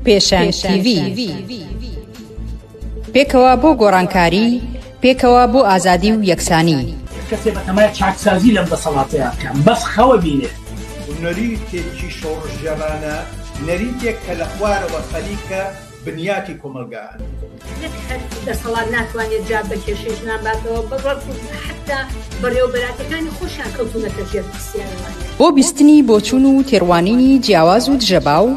پێشەنگ تیڤی. پێکەوە بۆ گۆڕانکاری، پێکەوە بۆ ئازادی و یەکسانی. کەسێ بەتەمای چاکسازی لەم دەسەڵاتەیا بکا بەس خەوە بینێ. نەریتێکی شۆڕشگێڕانە، نەریتێک کە لە خوارەوە خەریکە بنیاتی کۆمەڵگا ئەنێت. نەک هەر دەسەڵات ناتوانێت جواب بە کێشەی ژنان باتەوە، بەڵکو حەتتا بەڕێوەبەراتەکانی خۆشیان کەوتوونەتە ژێر پرسیارەوانە. بۆ بیستنی بۆچوون و تێڕوانینی جیاواز و دژەباو،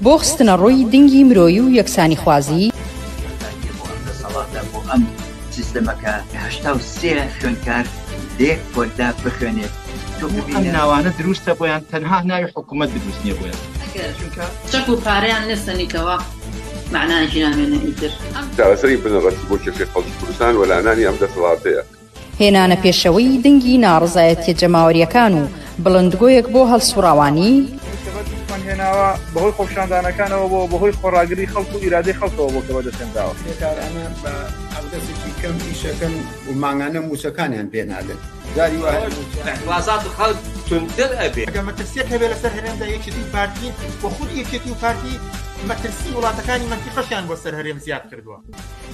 بۆ خستنەڕووی دنگی مرۆیی و یەکسانیخوازی. کۆتاییە بۆ ئەم دەسەڵاتە، بۆ ئەم سیستەمە کە 83 خوێندکار لە یەک پۆلدا بخوێنێت، تۆ ئەم ببینە. ناوانە دروستە بۆیان تەنها ناوی حکومەت دروست نیە بۆیان. ئەگەر چەک و پارەیان نەسەنیتەوە مەعنایەکی نامێنێ ئیتر. چارەسەری بنەڕەتی بۆ کێشەی خەڵکی کوردستان وەلانانی ئەم دەسەڵاتەیە. هێنانە پێشەوەی دەنگی ناڕەزایەتیە جەماوەریەکان و بڵندگۆیەک بۆ هەڵسوڕاوانی. ئەوەی کە بەدەستمان هێناوە بەهۆی خۆپیشاندانەکانەوە بووە، بەهۆی خۆڕاگری خەڵک و ئیرادەی خەڵکەوە بووە کە بەدەستهێنراوە. کرێکارانە بە حەقدەستێکی کەم ئیشەکەن و مانگانە مووچەکانیان پێ نادەن. جاری وا هەیە مووچە. ئیعترازات خەڵک توندتر ئەبێ. ئەگەر مەترسیەک هەبێ لەسەر هەرێمدا یەکێتی و پارتین و خودی یەکێتی و پارتی مەترسی وڵاتەکانی مەنتیقەشیان بۆ سەر هەرێم زیاد کردووە.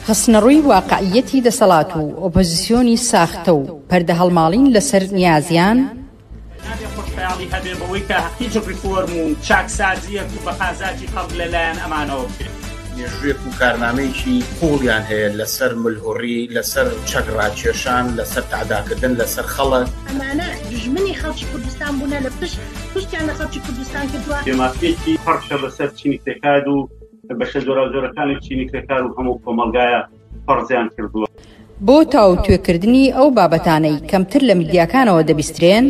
خستنەڕووی واقعییەتی دەسەڵات و ئۆپۆزیسیۆنی ساختە و پەردەهەڵماڵین لەسەر نیازیان. نابێ خۆشخەیاڵی هەبێ بەوەی کە هیچ ڕیفۆرم و چاکسازییەک و بە قازاجی خەڵک لە لایەن ئەمانەوە بکرێ. مێژوویەک و کارنامەیەکی قووڵیان هەیە لەسەر ملهوڕی، لەسەر چەک ڕاکێشان، لەسەر تەعداکردن لەسەر خەڵک. ئەمانە دوژمنی خەڵکی کوردستان بوونە لە پشت پشتیان لە خەڵکی کوردستان کردووە. بێمافییەکی پڕکە بەسەر چینی کرێکار و بەشە جۆراوجۆرەکانی چینی کرێکار و هەموو کۆمەڵگایە فەرزیان کردووە. بۆ تاوتوێکردنی ئەو بابەتانەی کەمتر لە میدیاکانەوە دەبیسترێن.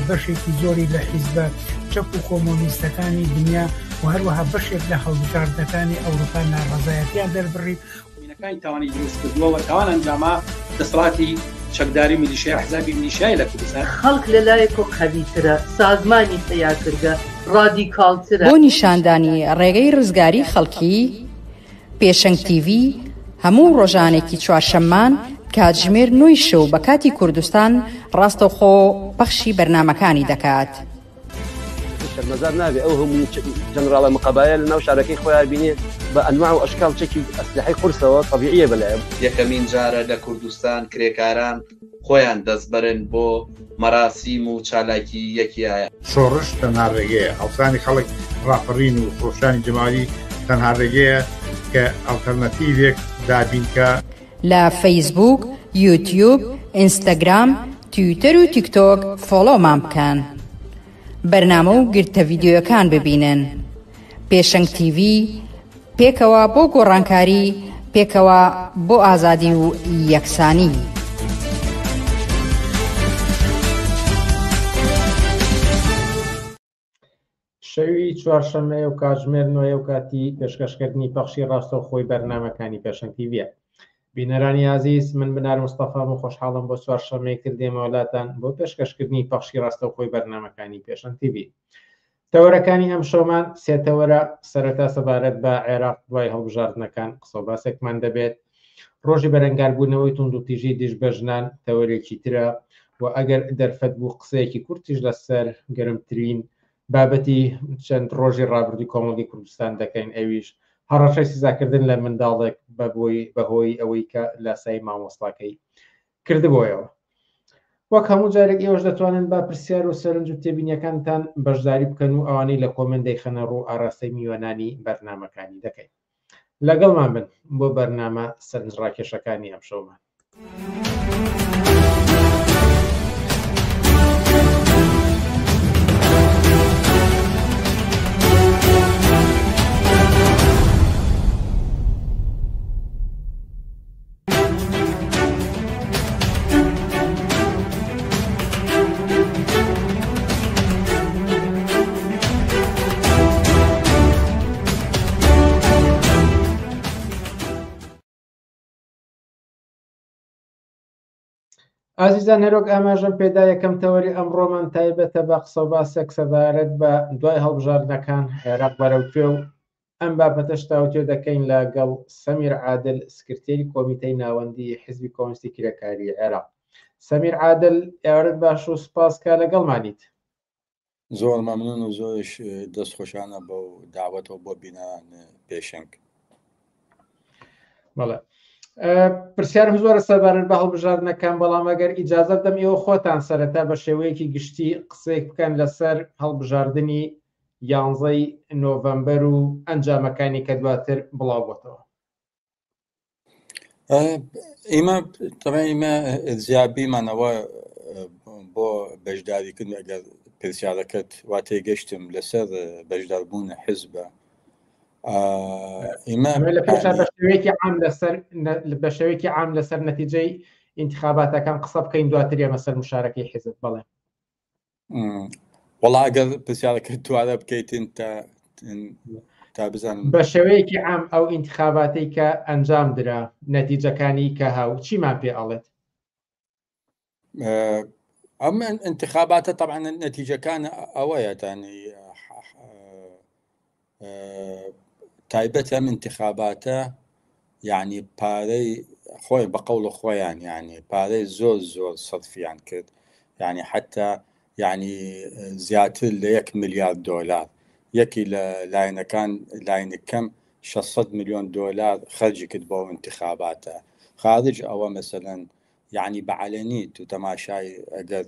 بەشێکی زۆری لە حیزبە چەپ و کۆمۆنیستەکانی دنیا و هەروەها بەشێک لە هەڵبژاردنەکانی ئەوروپا ناڕەزایەتیان دەربڕی. مینەکانی تاوانی دروست کردووە و تاوان ئەنجاما دەسەڵاتی چەکداری میلیشیا ئەحزابی میلیشیای لە کوردستان. خەڵک لە لایەکۆ قەویترە، سازمانی پەیا کردگە، ڕادیکاڵترە. بۆ نیشاندانی ڕێگەی ڕزگاری خەڵکی، پێشەنگ تیڤی هەموو ڕۆژانێکی چوارشەممان کاتژمێر نۆی شەو بە کاتی کوردستان ڕاستەوخۆ پەخشی بەرنامەکانی دەکات. شەرمەزار نابێ ئەو هەموو جەنراڵە مقەبایە لە ناو شارەکەی خۆیان بینێ بە ئەنواع و ئەشکال چەکی ئەسلحەی قورسەوە تەبیعیە بەلایە. یەکەمین جارە لە کوردستان کرێکاران خۆیان دەستبەرن بۆ مەراسیم و چالاکی یەکیایە. شۆڕش تەنها ڕێگەیە، هەڵسانی خەڵک، ڕاپەڕین و خرۆشانی جەماوەری تەنها ڕێگەیە کە ئەڵتەرناتیڤێک دابین کا. لە فەیسبووک، یوتیوب، ئینستاگرام، تویتەر و تیکتۆک فۆڵۆمان بکەن. بەرنامە و گرتە ڤیدیۆیەکان ببینن. پێشەنگ تیڤی، پێکەوە بۆ گۆڕانکاری، پێکەوە بۆ ئازادی و یەکسانی. شەوی چوارشەممەیە و کاتژمێر نۆیە و کاتی پێشکەشکردنی پەخشی ڕاستەوخۆی بەرنامەکانی پێشەنگ تیڤیە. بینەرانی ئازیز من بنار مستەفام و خۆشحاڵم بۆ چوارشەممەیەک تر دێمەوە لاتان بۆ پێشکەشکردنی پەخشی ڕاستەوخۆی بەرنامەکانی پێشەنگ تیڤی. تەوەرەکانی ئەمشەومان سێ تەوەرە، سەرەتا سەبارەت بە عێراق دوای هەڵبژاردنەکان قسە و باسێکمان دەبێت، ڕۆژی بەرەنگاربوونەوەی توندوتیژی دژ بە ژنان تەوەرێکی ترە و ئەگەر دەرفەت بوو قسەیەکی کورتیش لەسەر گەرمترین بابەتی چەند ڕۆژی ڕابردووی کۆمەڵگەی کوردستان دەکەین ئەویش هەڕەشەی سزاکردن لە منداڵێک بەهۆی ئەوەی کە لاسایی مامۆستاکەی کردبۆیەوە. وەک هەموو جارێک ئێوەش دەتوانن با پرسیار و سەرنج و تێبینیەکانتان بەشداری بکەن و ئەوانەی لە کۆمێنت دەیخەنە ڕوو ئاراستەی میوانانی بەرنامەکانی دەکەین. لەگەڵمان بن بۆ بەرنامە سەرنجڕاکێشەکانی ئەمشەومان. ئازیزان هەروەک ئاماژەم پێدا یەکەم تەوەری ئەمڕۆمان تایبەتە بە قسە و باسێک سەبارەت بە دوای هەڵبژاردنەکان عێراق بەرەو کوێ و ئەم بابەتەش تاوتوێ دەکەین لە گەڵ سەمیر عادل سکرتێری کۆمیتەی ناوەندی حزبی کۆمۆنیستی کرێکاری عێراق. سەمیر عادل ئێوارەت باش و سوپاس کە لەگەڵمانیت. زۆر مەمنون و زۆریش دەستخۆشانە بەو داوەتەوە بۆ بینەران پێشەنگ. بەڵێ پرسیارم زۆرە سەبارەت بە هەڵبژاردنەکان بەڵام ئەگەر ئیجازە بدەم ئێوە خۆتان سەرەتا بە شێوەیەکی گشتی قسەیەک بکەن لەسەر هەڵبژاردنی یانزەی نۆڤەمبەر و ئەنجامەکانی کە دواتر بڵاو بۆتەوە. ئیمە طبعا ئیمە زیابیمانەوە بۆ بەشداریکردن ئەگەر پرسیارەکەت وا تێگەشتم لەسەر بەشداربوون حزبە ئیمە لە پێشا بە شێوەیەکی عام لەسەر بە شێوەیەکی عام لەسەر نەتیجەی ئینتخاباتەکان قسە بکەین دواتر ئێمە سەر مشارەکەی حزب بەڵێ. وەڵا ئەگەر پرسیارەکە دوارە بکەیتن تا تا بزانم بە شێوەیەکی عام ئەو ئینتخاباتەی کە ئەنجام درا نەتیجەکانی کە هاو چیمان پێ ئەڵێت؟ ئەم انتخاباتە طبعا نەتیجەکان ئەوەیە تانی تایبەت ئەم انتخاباتە یعنی پارەی خۆی بە قەوڵ خۆیان یعنی پارەی زۆر زۆر سەرفیان کرد یعنی حتا یعنی زیاتر لە یەک ملیارد دۆلار یەکی لە لایەنەکان لاینە کەم 600 میلیۆن دۆلار خەرجی کرد بۆ انتخاباتە خارج ئەوە مەسەلەن یەعنی بە عەلەنی تو تەماشای ئەگەر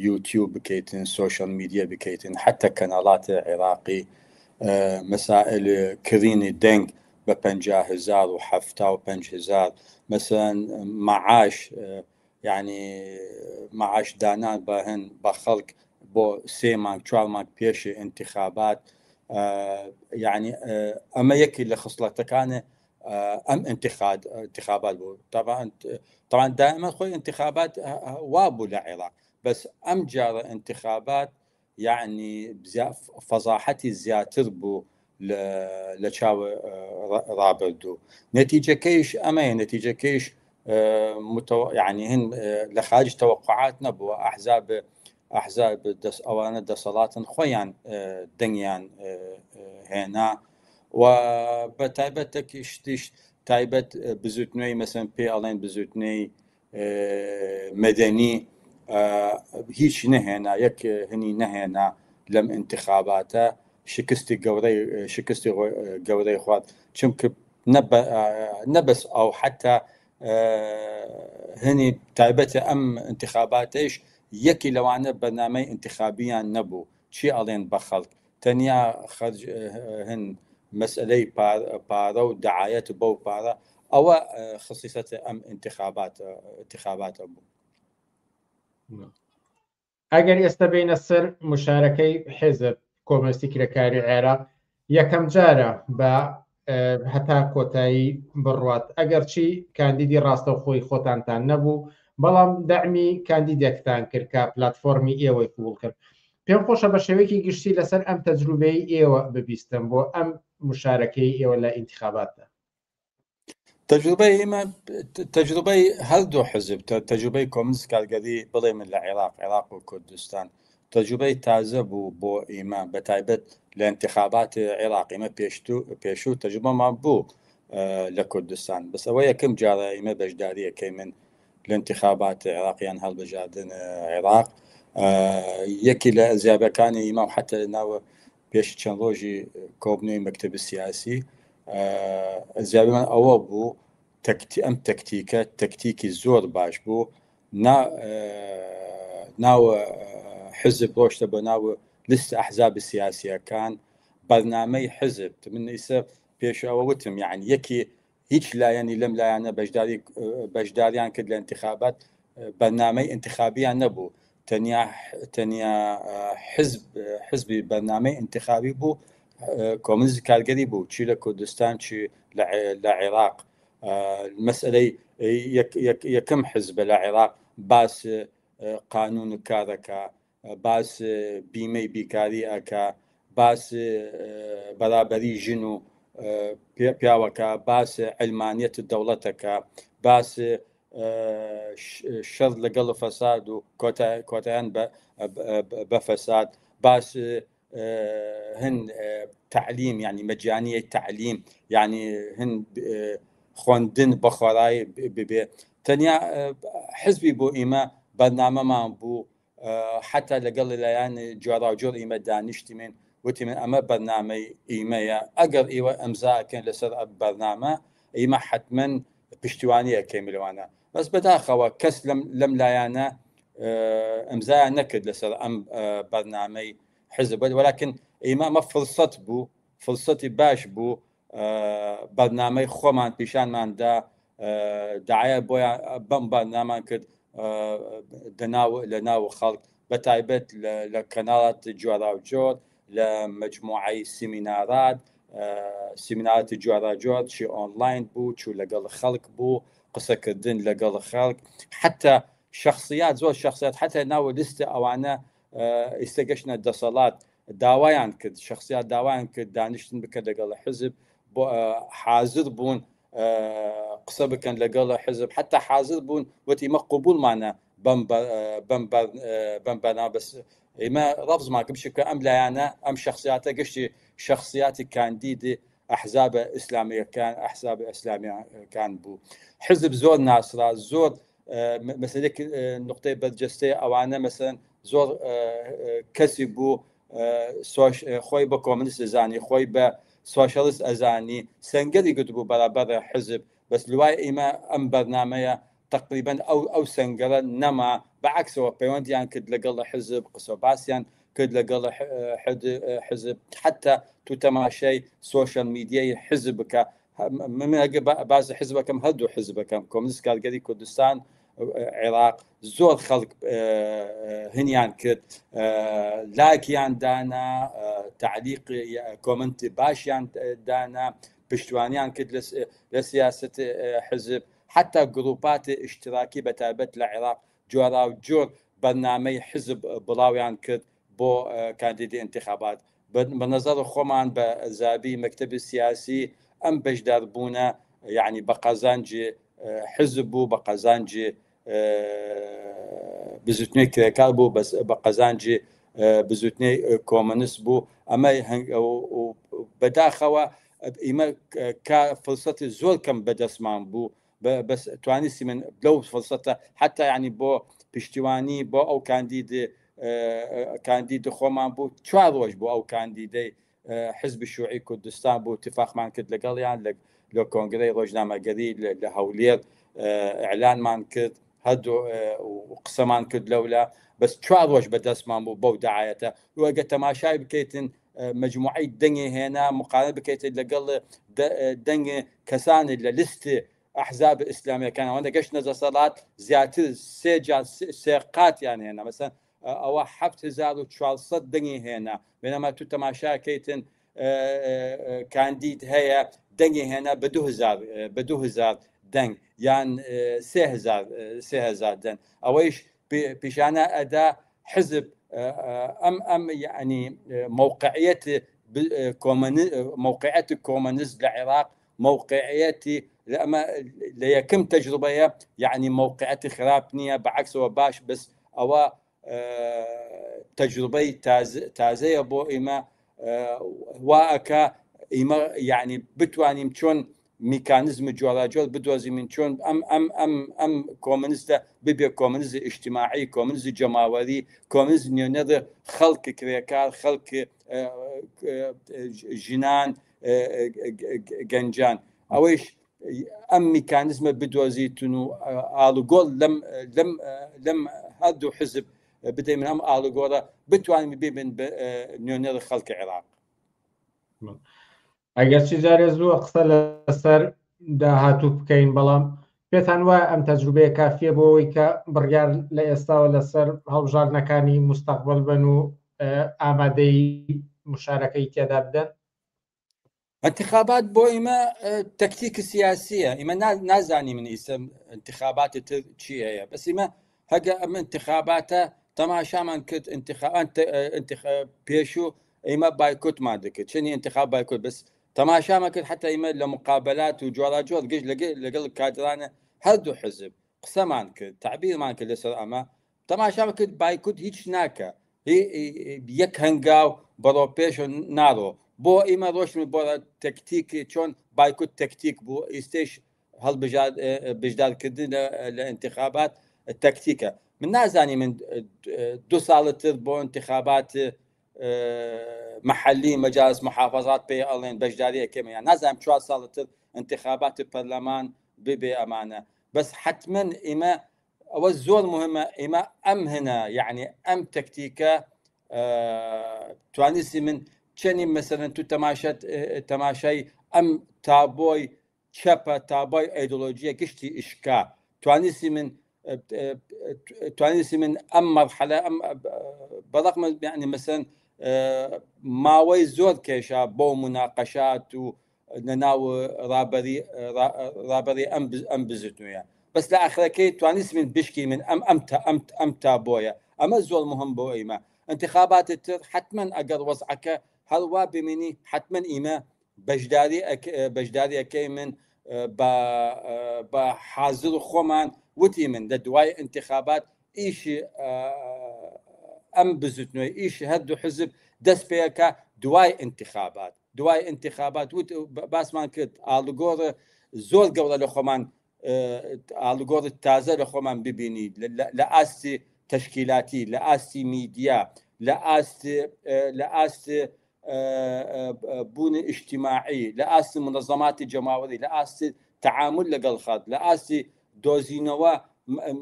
یوتیوب بکەیتن سۆشیال میدیا بکەیتن حەتە کەناڵات عێراقی مەسائل کڕینی دەنگ بە 50 هزار و 75 هزار مەسەلەن معاش یعنی معاش دانان بە هەن بە خەڵک بۆ سێ مانگ چوار مانگ پێش ئینتخابات یعنی ئەمە یەکی لە خسڵەتەکانە ئەم انتخاد انتخابات بوو طبعا طبعا دائما خۆی انتخابات وا بوو لە عێراق بەس ئەم جارە انتخابات یعنی فەزاحەتی زیاتر بوو لە چاو ڕابردوو نەتیجەکەیش ئەمەیە نەتیجەکەیش یعنی هن لە خارج تەوەقعات نەبووە ئەحزاب ئەحزاب دەست ئەوانە دەسەڵاتن خۆیان دەنگیان هێنا و بە تایبەت شتیش تایبەت بزوتنەوەی مەسەن پێ ئەڵێن بزوتنەی مەدەنی هیچ نەهێنا یەک هەنی نەهێنا لەم انتخاباتە شکستی گەورەی شکستی گەورەی خوارد چونکە نەبەس ئەو حتا هەنی تایبەتە ئەم انتخاباتەیش یەکی لەوانە بەرنامەی انتخابیان نەبوو چی ئەڵێن بە خەڵک تەنیا خەرج هن مەسئلەی پارە و دەعایەت بەو پارە ئەوە خسیسەتە ئەم انتخابات انتخاباتە بوو. ئەگەر ئێستا بینە سەر مشارەکەی حێزب کۆمۆنیستی کرێکاری عێراق یەکەم جارە بە هەتا کۆتایی بڕوات ئەگەرچی کاندیدی ڕاستەوخۆی خۆتانتان نەبوو بەڵام دەعمی کاندیدێکتان کرد کە پلتفۆرمی ئێوەی قبوڵ کرد پێم خۆشە بە شێوەیەکی گشتی لەسەر ئەم تەجروبەی ئێوە ببیستم بۆ ئەم مشارەکەی ئێوە لە ئینتخاباتدا. تەجروبەی ئێمە تەجروبەی هەردوو حزب تەجروبەی کۆمنست کارگەری بڵێ من لە عێراق عێراق و کوردستان تەجروبەی تازە بوو بۆ ئیمە بە تایبەت لە انتخابات عێراق ئێمە پێشتو پێشوو تەجروبەمان بوو لە کوردستان بەس ئەوە یەکەم جارە ئیمە بەشداریەکەی من لە انتخابات عێراقیان هەڵبژاردن عێراق یەکی لە زیابەکانی ئیمە و حتە ناوە پێش چەند ڕۆژی کۆبنەوەی مەکتەبی سیاسی زیابمان ئەوە بوو تەکتی ئەم تەکتیکە تەکتیکی زۆر باش بوو ناو حزب ڕۆشتە بە ناو لیست ئەحزاب سیاسیەکان بەرنامەی حزب من ئیسە پێش ئەوە وتم یعنی یەکی هیچ لایەنی لەم لایەنە بەشداری بەشداریان کرد لە انتخابات بەرنامەی انتخابیان نەبوو تەنیا تەنیا حزب حزبی بەرنامەی انتخابی بوو کۆمنیست کارگەری بوو چی لە کوردستان چی لە عێراق مەسئلەی یەکەم حزبە لە عێراق باس قانون و کارەکە باس بیمەی بیکاری ئەکا باس بەرابەری ژن و پیاوەکە باس علمانیەت دەوڵەتەکە باس شەڕ لەگەڵ فەساد و کۆتایان بە فەساد باس هن تعلیم یعنی مەجانیە تعلیم یعنی هن خوندن بە خۆرایی ببێ تەنیا حزبی بۆ ئیمە بەرنامەمان بوو. حتا لەگەڵ لایەن جۆراوجۆر ئیمە دانیشتیمین وتی من ئەمە بەرنامەی ئیمەیە ئەگەر ئیوە ئەمزا ئەکەن لەسەر ئەم بەرنامە ئیمە حتمما پشتیوانی ئەکەین لەوانە بەس بەداخەوە کەس لەم لەم لایانە ئەمزایان نەکرد لەسەر ئەم بەرنامەی حزب وەلاکن ئیمە ئەمە فرسەت بوو فرسەتی باش بوو بەرنامەی خۆمان پیشانمان دا داعاە بۆیان بەم بەرنامان کرد دەناو لە ناو خەڵک بە تایبەت لە کەناڵات جۆراوجۆر لە مجموعەی سیمینارات سیمیناراتی جۆراجۆر چی ئۆنلاین بوو چوو لەگەڵ خەڵک بوو قسەکردن لەگەڵ خەڵک حتا شخصیات زۆر شخصیات حتا ناو لیستە ئەوانە ئیستا گەشتنە دەسەڵات داوایان کرد شخصیات داوایان کرد دانیشتن بکە لەگەڵ حزب بۆ حاضر بوون قسە بکەن لەگەڵ حزب حتا حاضر بوون وتی مە قوبولمانە بەم بەم بەم بەنا بەس ئێمە ڕەفزمان کرد بچکە ئەم لایەنە ئەم شخصیاتە گشتی شخصیاتی کاندیدی ئەحزابە ئیسلامیەکان ئەحزاب ئیسلامیەکان بوو حزب زۆر ناسرا زۆر مەسەلێک نقطەی بەرجەستەی ئەوانە مەسەن زۆر کەسی بوو خۆی بە کۆمنیست ئەزانی خۆی بە سۆشەڵست ئەزانی سەنگەری گرتبوو بەرابەر حزب بەس لوای ئیمە ئەم بەرنمەیە تقریبا ئەو ئەو سەنگەرە نەما بەعکسەوە پەیوەندیان کرد لەگەڵ حزب قسە باسیان کرد لەگەڵ حزب حتا تو تەماشای سۆشیال میدیای حزب بکە من ئەگە باز حزبەکەم هەردوو حزبەکەم کۆمنیست کارگەری کوردستان عێراق زۆر خەڵک هنیان کرد لاکیان دانا تعلیق کۆمنتی باشیان دانا پشتوانیان کرد لە سیاست حزب حتا گروپات اشتراکی بە تایبەت لە عێراق جۆرا و جۆر بەرنامەی حزب بڵاویان کرد بۆ کاندیدی انتخابات بە نەزەڕ خۆمان بە زابی مەکتەبی سیاسی ئەم بەشداربوونە یعنی بە قازانجی حزب بوو بە قازانجی بزوتنەوەی کرێکار بوو بەس بە قەزانجی بزوتنەی کۆمەنست بوو ئەمە بەداخەوە ئیمە کە فرسەتی زۆر کەم بەدەستمان بوو بەس توانیستی من لەو فرسەتە حتا ینی بۆ پشتیوانی بۆ ئەو کاندید کاندید خۆمان بوو چوار ڕۆژ بۆ ئەو کاندیدەی حزبی شوعی کوردستان بوو اتفاقمان کرد لەگەڵیان لە کۆنگرەی ڕۆژنامەگەری لە هەولێر ئیعلانمان کرد هەردوو قسەمان کرد لەولا بەس چوار ڕۆژ بەدەستمان بوو بەو داعاەتە وەگە تەماشای بکەیتن مجموعەی دەنگی هێنا مقارنە بکەیت لەگەڵ دەنگ کەسانی لە لیست ئەحزاب ئیسلامیەکان ئەوەندە گەشتنە دەسەڵات زیاتر سێ جار سێ قاتیان هێنا مەسەن ئەوە 7400 دەنگی هێنا بێنەما تو تەماشاکەیتن کاندید هەیە دەنگی هێنا بە 2000 بە 2000 دەنگ یان 3000 3000 دەنگ ئەوەیش پیشانە ئەدا حزب ئەم ئەم یعنی موقعیت موقعیت کۆمەنیست لە عێراق موقعیەتی ئەمە لە یەکەم تەجروبەیە یعنی موقعەتی خراپ نییە بەعکسەوە باش بەس ئەوە تەجروبەی تازەیە بۆ ئیمە وا ئەکا ئیمە یعنی بتوانیم چۆن میکانزم جۆراجۆر بدۆزیمین چۆن ئەم ئەم ئەم ئەم کۆمنیستە ببێ کۆمنیزم ئیجتماعی کۆمنیزم جەماوەری کۆمنیزم نوێنەر خەڵک کرێکار خەڵک ژنان گەنجان ئەوەیش ئەم میکانزمە بدۆزیتن و ئاڵوگۆڵ لەم لەم لەم هەردوو حزب بدەین ئەم ئاڵوگۆڕە بتوانین ببن نوێنەر خەڵکی عێراق. ئەگەرچی جارێ زووە قسە لەسەر داهاتوو بکەین بەڵام پێتان وایە ئەم تەجروبەیە کافیە بۆ ئەوەی کە بڕیار لە ئێستاوە لەسەر هەڵبژاردنەکانی مستەقبل بن و ئامادەی مشارەکەی تێدا بدەن؟ انتخابات بۆ ئیمە تەکتیک سیاسیە ئیمە نازانی من ئیسم انتخابات تر چی هەیە بەس ئیمە هەگە ئەم انتخاباتە تەماشامان کرد انتخاب پێشوو ئیمە بایکۆتمان دەکرد چنی انتخاب بایکۆت بەس تەماشامان کرد حتا ئیمە لە مقابلات و جۆراجۆر گشت لەگەڵ کادرانە هەردوو حزب قسەمان کرد تعبیرمان کرد لەسەر ئەمە تەماشا کرد بایکوت هیچ ناکە یەک هەنگاو بەڕۆ پێش و ناڕۆ بۆ ئیمە ڕۆشن بۆ تەکتیک چۆن بایکوت تەکتیک بوو ئیستێش هەڵبژار بەشدارکردن لە انتخابات تەکتیکە. من نازانی من دو ساڵ تر بۆ انتخابات محلی مەجالس محافظات پێ ئەڵێن بەشداری ئەکەم یان نازانم چوار ساڵ تر انتخابات پەرلەمان ببێ ئەمانە بەس حتمما ئێمە ئەوە زۆر مهمە ئێمە ئەم هەنە یعنی ئەم تەکتیکە توانیستی من چەنی مەسەرەن تو تەماشت تەماشای ئەم تابۆی چەپە تابای ئایدۆلۆژیە گشتی ئشکا توانیستی من توانیستی من ئەم مەرحەلە ئەم بەڕقم یعنی مەسەن ماوەی زۆر کێشا بۆ مناقەشات و لەناو ڕابەری ڕابەری ئەم ئەم بزوتنەوەیە بەس لە ئاخرەکەی توانیست من بشکی من ئەم ئەم تا ئەم ئەم تابۆیە ئەمە زۆر مهم بۆ ئیمە انتخابات تر حتما ئەگەر وەزعەکە هەروا بمێنی حتما ئیمە بەشداری بەشداری ئەکەی من بە بە حازر خۆمان وتی من لە دوای انتخابات ئیشی ئەم بزوتنەوەی ئیشی هەردوو حزب دەست پێەکە دوای انتخابات دوای انتخابات وت باسمان کرد ئاڵوگۆڕ زۆر گەورە لە خۆمان ئاڵوگۆڕ تازە لە خۆمان ببینی لە ئاستی تەشکیلاتی لە ئاستی میدیا لە ئاست لە ئاست بوون ئیجتیماعی لە ئاستی منەزەماتی جەماوەری لە ئاستی تەعامل لەگەڵ خەڵک لە ئاستی دۆزینەوە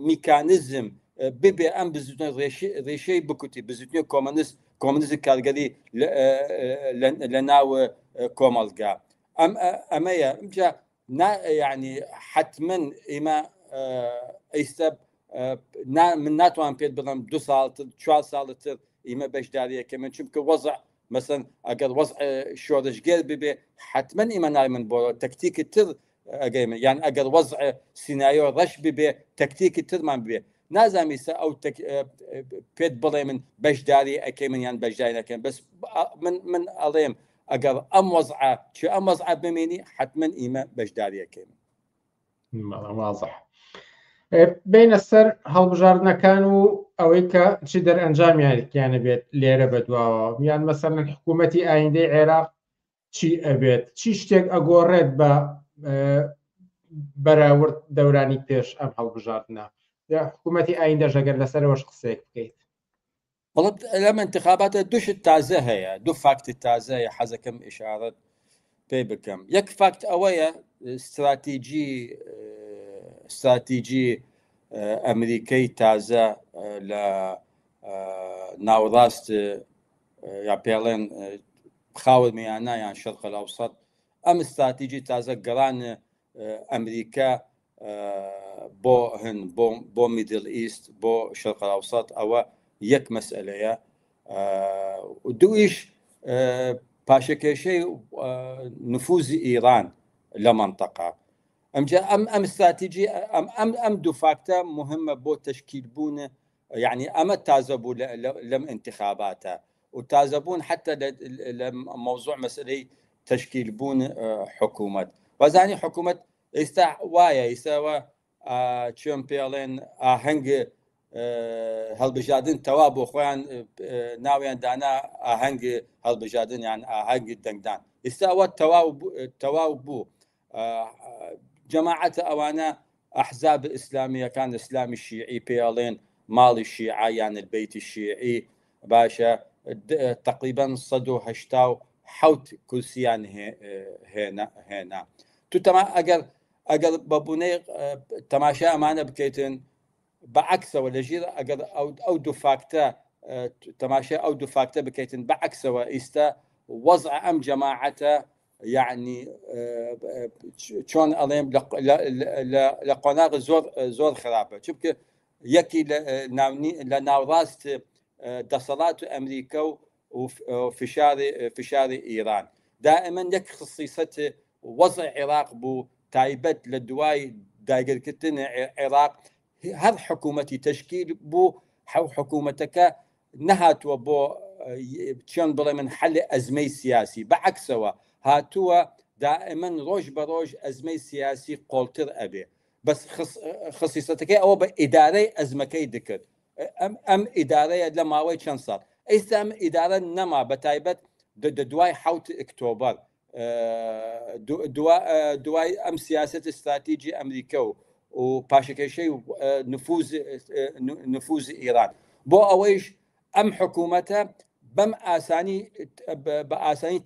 میکانزم ببێ ئەم بزوتنە ڕێشەی بکوتی بزوتنی کۆمەنیست کۆمەنیزم کارگەری لە ناو کۆمەڵگا ئەم ئەمەیە ئەمجا نا یعنی حتمما ئێمە ئێستا من ناتوان پێت بڵم دو ساڵ تر چوار ساڵ تر ئیمە بەشداریەکە من چونکە وەزع مەسەن ئەگەر وەزع شۆڕشگێر ببێ حتمما ئیمە نای من بۆ تەکتیکی تر ئەگەی من یان ئەگەر وەزع سینایۆ ڕەش ببێ تەکتیکی ترمان ببێ نازانم ئیستا ئەو پێت بڵێ من بەشداری ئەکەی من یان بەشداری نەکەم بەس من من ئەڵێم ئەگەر ئەم وەزعە چ ئەم وەزعە بمێنی حتمما ئیمە بەشداری ئەکەین. واضح بینە سەر هەڵبژاردنەکان و ئەوەی کە چی دەرئەنجامیانیانە بێت لێرە بەدواوە یان مەسەلەن حکوومەتی ئایندەی عێراق چی ئەبێت چی شتێک ئەگۆڕێت بە بەراورد دەورانی پێش ئەم هەڵبژاردنە حکوومەتی ئایندەش ئەگەر لەسەرەوەش قسەیەک بکەیت. وەڵا لەم انتخاباتە دوو شت تازە هەیە دوو فاکتی تازە هەیە حەزەکەم ئیشارەت پێ بکەم یەک فاکت ئەوەیە استراتیجی استراتیجی ئەمریکای تازە لە ناوەڕاست یا پێڵێن خاوە میانە یان شەرق الاوسط ئەم استراتیجی تازە گەڕان ئەمریکا بۆ هن بۆ بۆ میدل ئیست بۆ شەرق الاوسط ئەوە یەک مەسئلەیە دوویش پاشەکێشەی نفوزی ئیران لە منطقە ئەمجا ئەم ئەم استراتیجی ئەم ئەم ئەم دوو فاکتە مهمە بۆ تەشکیل بوون یعنی ئەمە تازە بوو لەم انتخاباتە و تازە بوون حتا لە مەوزوع مەسئلەی تەشکیل بوون حکوومەت وەزانی حکوومەت ئێستا وایە ئیستا وا چۆن پێڵێن ئاهەنگ هەڵبژاردن تەوا بۆ خۆیان ناویان دانا ئاهەنگ هەڵبژاردن یان ئاهەنگ دەنگدان ئێستا ئەوە تەواو تەواو بوو جەماعەتە ئەوانە ئەحزاب ئیسلامیەکان ئیسلامی شیعی پێڵێن ماڵی شیعە یان البیتی شیعی باشە تقریبا 187 کورسیان هێنا هێنا تو تەما ئەگەر ئەگەر بە بوونەی تەماشای ئەمانە بکەیتن بە عەکسەوە لەژیر ئەگەر ئەو ئەو دوو فاکتە تەماشای ئەو دوو فاکتە بکەیتن بە عەکسەوە ئیستا وەزع ئەم جەماعەتە یعنی چۆن ئەڵێم لە قۆناغ زۆر زۆر خراپە چونکە یەکی لە ناوڕاست دەسەڵات و ئەمریکا و فشاری فشاری ئیران دائما یەک خصیصەت وەزع عێراق بوو تایبەت لە دوای داگیرکردن عێراق هەر حکوومەتی تەشکیل بوو حەو حکوومەتەکە نەهاتووە بۆ چۆن بڵێ من حل ئەزمەی سیاسی بەعکسەوە هاتووە دائما ڕۆژ بە ڕۆژ ئەزمەی سیاسی قۆڵتر ئەبێ بەس خصیصەتەکەی ئەوە بە ئیدارەی ئەزمەکەی دکرد ئەم ئەم ئیدارەیە لە ماوەی چەند ساڵ ئێستا ئەم ئیدارە نەما بە تایبەت دوای حوت ئۆکتۆبەر دوای ئەم سیاست استراتیجی ئەمریکا و و پاشەکێشەی نفوز نفوز ئیران بۆ ئەوەیش ئەم حکوومەتە بەم ئاسانی بە ئاسانی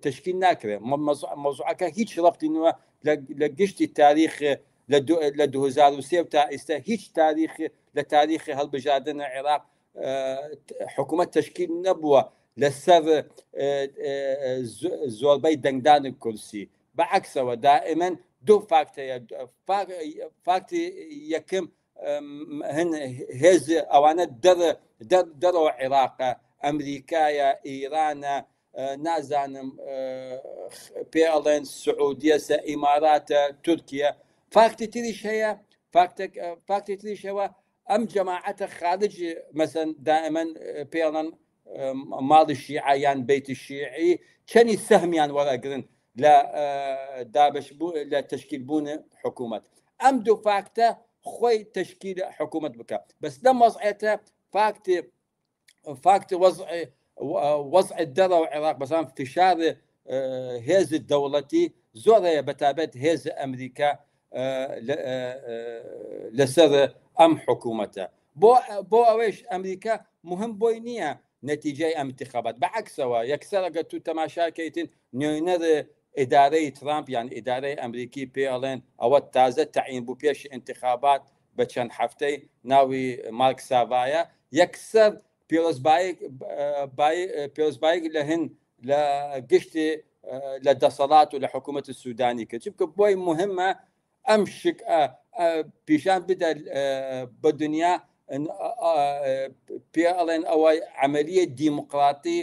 تشکیل ناکرێت. مەوزوعەکە هیچ ڕەبتی نیوە لە گشتی تاریخ لە 2003 تا ئیستا، هیچ تاریخ لە تاریخی هەڵبژاردن عێراق حکوومەت تشکیل نەبووە لەسەر زۆربەی دەنگدان کورسی. بەعکسەوە دائما دوو فاکت هەیە. فاکتی یەکەم هەن هێز ئەوانە دەرەوە عێراقە، ئەمریکایە، ئیرانە، نازانم پێ ئەڵێن سعودیەسە، ئیماراتە، تورکیە. فاکتی تریش هەیە، فاکتی تریش هەوە ئەم جەماعەتە خارج مەسەن دائما پێڵەن ماڵی شیعە یان بەیتی شیعی چەنی سەهمیان وەرەگرن لە دابش لە تشکیل بوون حکوومەت. ئەم دوو فاکتە خۆی تشکیل حکوومەت بکە. بەس لەم وەزعێتە فاکت وەزع دەرەوە عێراق بەسان فشار هێز دەوڵەتی زۆر هەیە، بەتابەت هێز ئەمریکا لەسەر ئەم حکوومەتە. بۆ ئەوەیش ئەمریکا مهم بۆی نییە نەتیجەی ئەم انتخابات. بەعکسەوە یەکسەر ئەگەر تو تەماشاکەیتن نوێنەر ئیدارەی ترامپ یان ئیدارەی ئەمریکی پێ ئەڵێن ئەوە تازە تەعین بوو پێش انتخابات بە چەند هەفتەی، ناوی مارک ساڤایە، یەکسەر پیرۆزبایک لە هند لە گشتی لە دەسەڵات و لە حکوومەتی سوودانی کرد، چونکە بۆی مهمە ئەم شک پیشان بدە بە دنیا پێ ئەڵێن ئەوەی عملیە دیموکراتی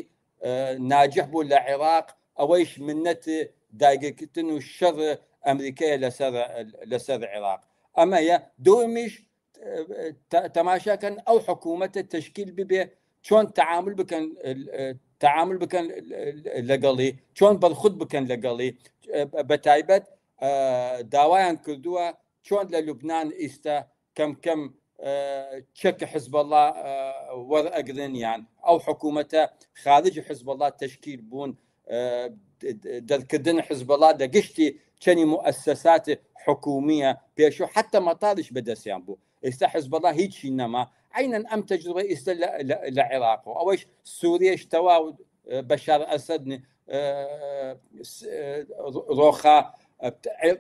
ناجح بوو لە عێراق، ئەوەیش منەت داگیرکردن و شەڕ ئەمریکایە لەسەر عێراق. ئەمەیە دومیش تەماشاکەن ئەو حکوومەتە تشکیل ببێ چۆن تعامل بکەن، تعامل بکەن لەگەڵی، چۆن بەرخود بکەن لەگەڵی. بە تایبەت داوایان کردووە چۆن لە لوبناان ئیستا کەم کەم چەک حزبەڵا وەرئەگرن، یان ئەو حکوومەتە خارج حزبەڵا تشکیل بوون، دەرکردن حزبەڵا لە گشتی چەنی مؤسسات حکومیە پێشوو حتی مەتاریش بەدەستیان بوو، ئێستا حزبەڵا هیچی نەما. عینەن ئەم تەجروبە ئێستا لە عێراق و ئەوەش سووریەش تەواو بەشار ئەسەد ڕۆخا،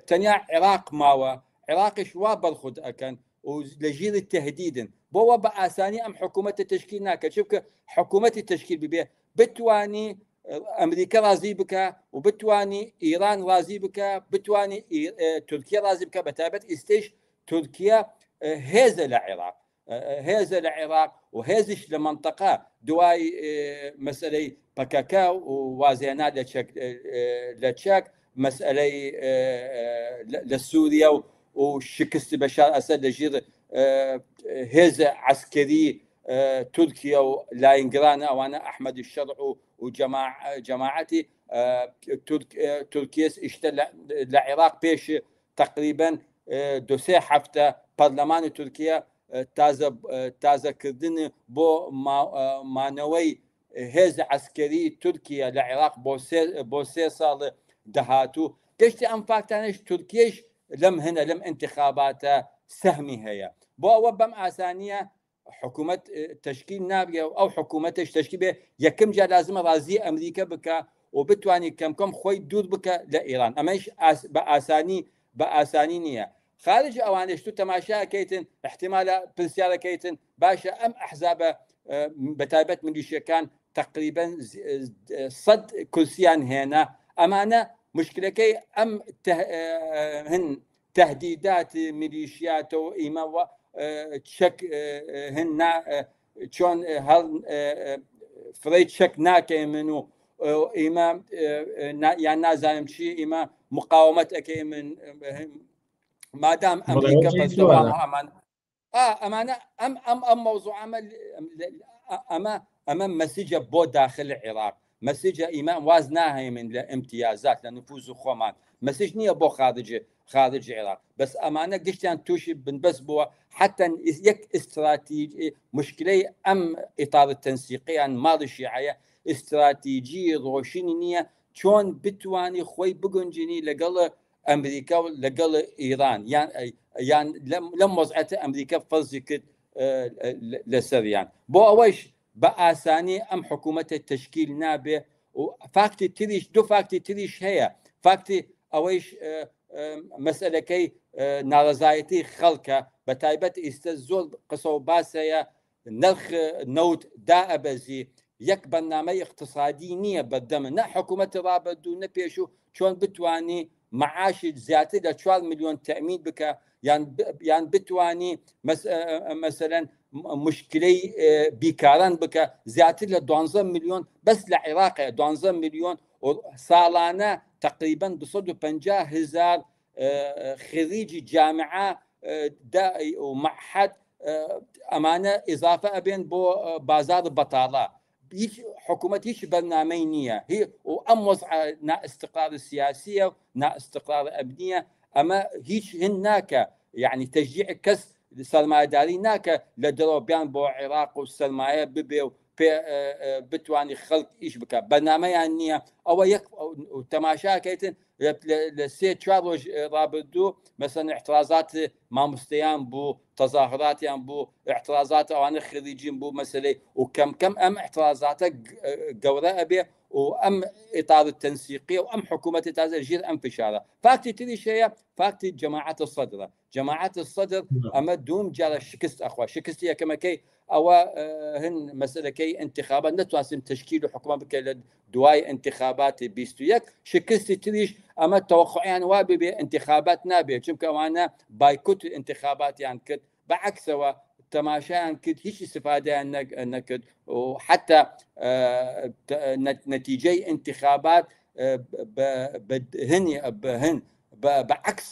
تەنیا عێراق ماوە. عێراقیش وا بەرخود ئەکەن و لە ژیر تهدیدن. بۆ بە ئاسانی ئەم حکوومەتە تشکیل ناکە، چونکە حکوومەتی تشکیل ببێ بتوانی ئەمریکا ڕازی بکە و بتوانی ئیران ڕازی بکە، بتوانی تورکیا ڕازی بکە. بە تایبەت ئیستیش تورکیا هێزە لە عێراق، هێزە لە عێراق و هێزیش لە منطقە دوای مەسلەی پەکەکە و وازێنا لە چەک، مەسئلەی لە سووریا و شکستی بەشار ئەسەد لە ژیر هێزە عسکەری تورکیا و لاینگران ئەوانە ئەحمەدی شەرع و جەماعەتی تورکیەس ئیشتە لە عێراق پێش تقریبا دو سێ هەفتە پەرلەمانی تورکیا تازەکردن بۆ مانەوەی هێز عسکەری تورکیا لە عێراق بۆ سێ ساڵ داهاتوو. گەشتی ئەم فاکتانش تورکیەش لەم هەنە لەم انتخاباتە سەهمی هەیە. بۆ ئەوە بەم ئاسانیە حکوومەت تشکیل نابێ و ئەو حکوومەتش تشکیل بێ یەکەم جار لازمە ڕازی ئەمریکا بکە و بتوانێت کەم کەم خۆی دوور بکە لە ئێران. ئەمەش بە ئاسانی نییە. خارج ئەوانش تو تەماشاکەیتن احتمالە پرسیارەکەیتن باشە ئەم ئەحزابە بە تایبەت ملیشیەکان تقریبا 100 کورسیان هێنا، ئەمانە مشکلەکەی ئەم هن تهدیدات میلیشیات و ئیمە چەک هن چۆن هەڵ فرەی چەک ناکەی من و ئیمە یان نازانم چی ئیمە مقاومەت ئەەکەی من مادام ئەمریکا بەردەوام ئەمان ئەمانە ئەم ئەم ئەم مەوزوع ئەمە ئەمە ئەمە مەسیجە بۆ داخل عێراق، مەسیجە ئیمە واز ناهێمن لە ئیمتیازات لە نفوذ خۆمان، مەسیج نییە بۆ خارج عێراق. بەس ئەمانە گشتیان تووشی بنبەست بووە. حتی یەک استراتیج مشکلەی ئەم ئیطار تەنسیقیان ماڵی شیعەیە استراتیجی ڕۆشنی نییە چۆن بتوانی خۆی بگونجینی لەگەڵ ئەمریکا و لەگەڵ ئیران یان یان لەم وەزعەتە ئەمریکا فەرزی کرد لەسەریان بۆ ئەوەیش بە ئاسانی ئەم حکوومەتە تەشکیل نابێ و فاکتی تریش دوو فاکتی تریش هەیە فاکتی ئەوەیش مەسئلەکەی ناڕەزایەتی خەڵکە بە تایبەت ئیستە زۆر قسە و باس هەیە نرخ نەوت دائەبەزی یەک بەرنامەی ئیقتسادی نییە بەردەمە نە حکوومەتی ڕابردوو نە پێشوو چۆن بتانی معاشی زیاتر لە 4 میلیۆن تەمین بکە یان یان بتانی مەسەلەن مشکلەی بیکاران بکە زیاتر لە 12 میلیۆن بەس لە عێراق 12 میلیۆن ساڵانە تقریبا 250 هزار خریجی جامعە و معهد ئەمانە ئیزافە ئەبێن بۆ بازار بەتاڵە هیچ حکوومەت هیچ بەرنامەی نییە هی و ئەم وەزع نائستقرار سیاسیە و نائستقرار ئەمنیە ئەمە هیچ هند ناکە یعنی تەشجیع کەس سەرمایەداری ناکە لە دەرەوە بیان بۆ عێراق و سەرمایە ببێ و پێ بتوانی خەڵک ئیش بکە بەرنامەیان نییە ئەوە یەک تەماشاکەیتن لە سێ چوار ڕۆژ ڕابردوو مەسەن احترازات مامۆستەیان بوو تەزاهراتیان بوو احترازات ئەوانە خریجین بوو مەسلەی و کەم کەم ئەم احترازاتە گەورە ئەبێ و ئەم ئیتار تەنسیقی و ئەم حکوومەتی تازە ژیر ئەم فشارە فاکتی تریش هەیە فاکتی جەماعەتە سەدرە جەماعەت الصدر ئەمە دووم جارە شکست ئەخوا شکستی یەکەمەکەی ئەوە هن مەسلەکەی انتخابات نەتوانستن تشکیل و حکومە بکە لە دوای انتخاباتی 21 شکستی تریش ئەمە تەوەقعیان وا ببێ انتخابات نابێت چونکە ئەوانە بایکوت انتخاباتیان کرد بەعکسەوە تەماشایان کرد هیچ استفادەیان نەکرد و حتا نەتیجەی انتخابات بهنی بهن بە عەکس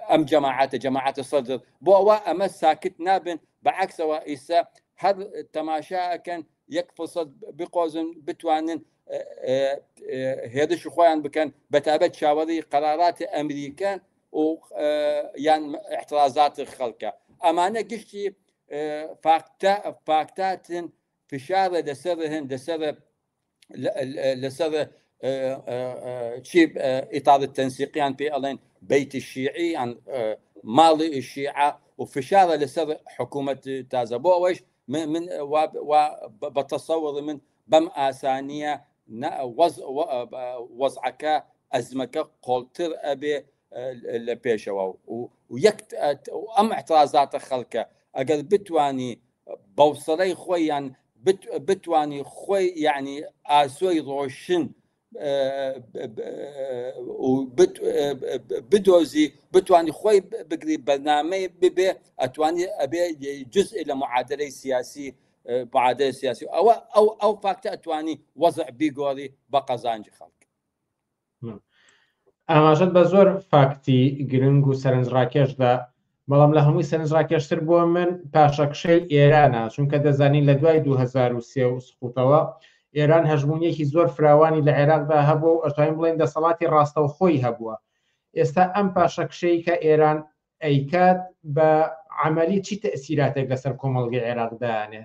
ئەم جەماعەتە جەماعەتە سەدر بۆ ئەوە ئەمە ساکت نابن بە عەکسەوە ئیسە هەر تەماشا ئەکەن یەک فرسەت بقۆزن بتوانن هێرش خۆیان بکەن بە تایبەت چاوەڕی قەراراتی ئەمریکا و یان احترازات خەڵکە ئەمانە گشتی فاکتە فاکتاتن فشارە لەسەر هەن لەسەر لەسەر چی ئیتار تەنسیقیان پێ ئەڵێن بەیتی شیعی یان ماڵی شیعە و فشارە لەسەر حکوومەت تازە بۆ ئەوەیش من بە تەسەوڕ من بەم ئاسانیە وەزعەکە ئەزمەکە قۆڵتر ئەبێ لە پێشەوە و یەک ئەم اعترازاتە خەڵکە ئەگەر بتانی بەوسەڵەی خۆی یان بتانی خۆی یعنی ئاسۆی ڕۆشن بدۆزی بتانی خۆی بگری بەرنامەی ببێ ئەتوانی ئەبێ جزء لە معادلەی سیاسی معادلە سیاسی ئەوە ئەو ئەو فاکتە ئەتوانی وەزع بیگۆڕی بە قەزانجی خەڵک. ئاماژەت بە زۆر فاکتی گرنگ و سەرنجڕاکێشدا بەڵام لە هەمووی سەرنجڕاکێشتر بۆ من پاشەکشەی ئێرانە چونکە دەزانین لە دوای 2023 و سقوتەوە ئێران هەژمونیەکی زۆر فراوانی لە عێراقدا هەبوو و ئەتوانین بڵێن دەسەڵاتی ڕاستەوخۆی هەبووە ئێستا ئەم پاشەکشەی کە ئێران ئەیکات بە عملی چی تەسیراتێک لەسەر کۆمەڵگەی عێراق دانێ؟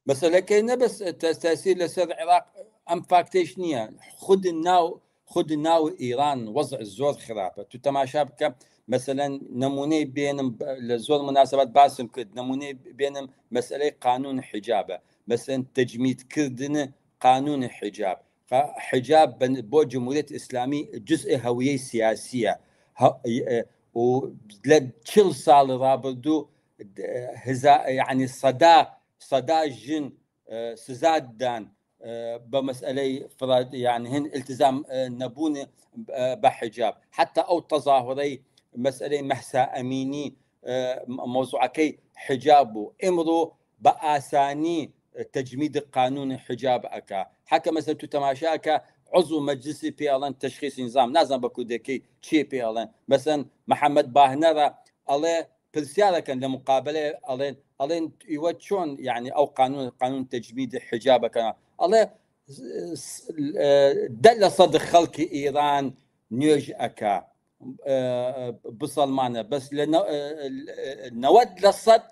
مەسەلەکەی نە بەس تەسیر لەسەر عێراق ئەم فاکتەیش نییە خود ناو خود ناو ئیران وەزع زۆر خراپە تو تەماشا بکە مەسەلەن نمونەی بێنم لە زۆر مناسبات باسم کرد نمونەی بێنم مەسئلەی قانون حجابە مەسەن تەجمید کردن قانون حجاب حجاب بۆ جمهوریت ئیسلامی جزء هەویەی سیاسیە و لە چل ساڵ ڕابردوو هزا یعنی سەدا سەدا ژن سزاد دان بە مەسئلەی فراد یعنی هن التزام نەبوون بە حجاب حتی ئەو تەظاهرەی مەسئلەی مەهسا ئەمینی مەوزوعەکەی حجاب بوو ئمڕۆ بە ئاسانی تجمید قانون حجاب ئەکا حکە مەسە تو تەماشاکە عضو مجلسی پێ ئەڵێن تشخیص نظام نازانم بە کوردەکەی چی پێ ئەڵێن مەسەن محەممەد باهنەرە ئەڵێ پرسیارەکەن لە مقابلەی ئەڵێن ئەڵێن ئیوە چۆن یعنی ئەو قانون قانون تجمید حجابەکە ئەڵێ 10% خەڵکی ئیران نوێژ ئەکا بسەڵمانە بەس لە 90%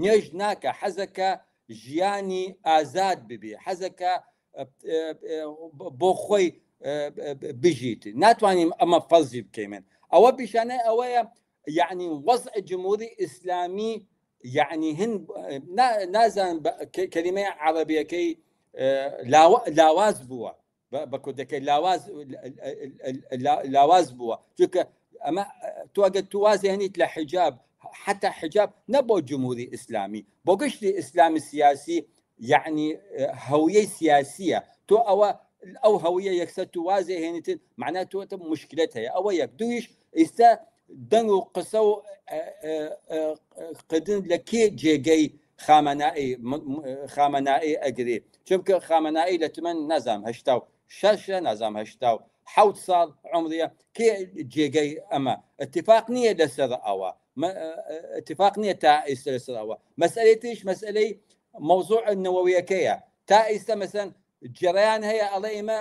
نوێژ ناکە حەزەکە ژیانی ئازاد ببێ حەزەکە بۆ خۆی بژیت. ناتوانین ئەمە فەرزی بکەیمن. ئەوە پیشانەی ئەوەیە یعنی وەزع جمهوری ئیسلامی یعنی هن نازانم کەلیمەی عەرەبیەکەی لاواز بووە، بە کوردەکەی لاواز لاواز بووە. چونکە ئەمە تۆ ئەگەر تو وازی هەنیت لە حیجاب، حتا حیجاب نە بۆ جمهوری ئیسلامی، بۆ گشتی ئیسلامی سیاسی، یعنی هەویەی سیاسیە. تۆ ئەوە ئەو هەویە یەکسەر تو وازی هێنیتن، معناه تۆ تە مشکلت هەیە. ئەوە یەک. دوویش ئێستا دەنگ و قسە و قدن لە کێ جێگەی خامەنائی ئەگرێ؟ چونکە خامەنائی لە تمەن نازام 86، نازام 87 ساڵ عمریە، کێ جێگەی ئەمە؟ اتفاق نییە لەسەر ئەوە، اتفاق نییە تا ئێستا لەسەر ئەوە. مەسئلەی تریش مەسئلەی مەوزوع نەوەویەکەیە. تا ئێستا مەسەن جەرەیان هەیە ئەڵێ ئێمە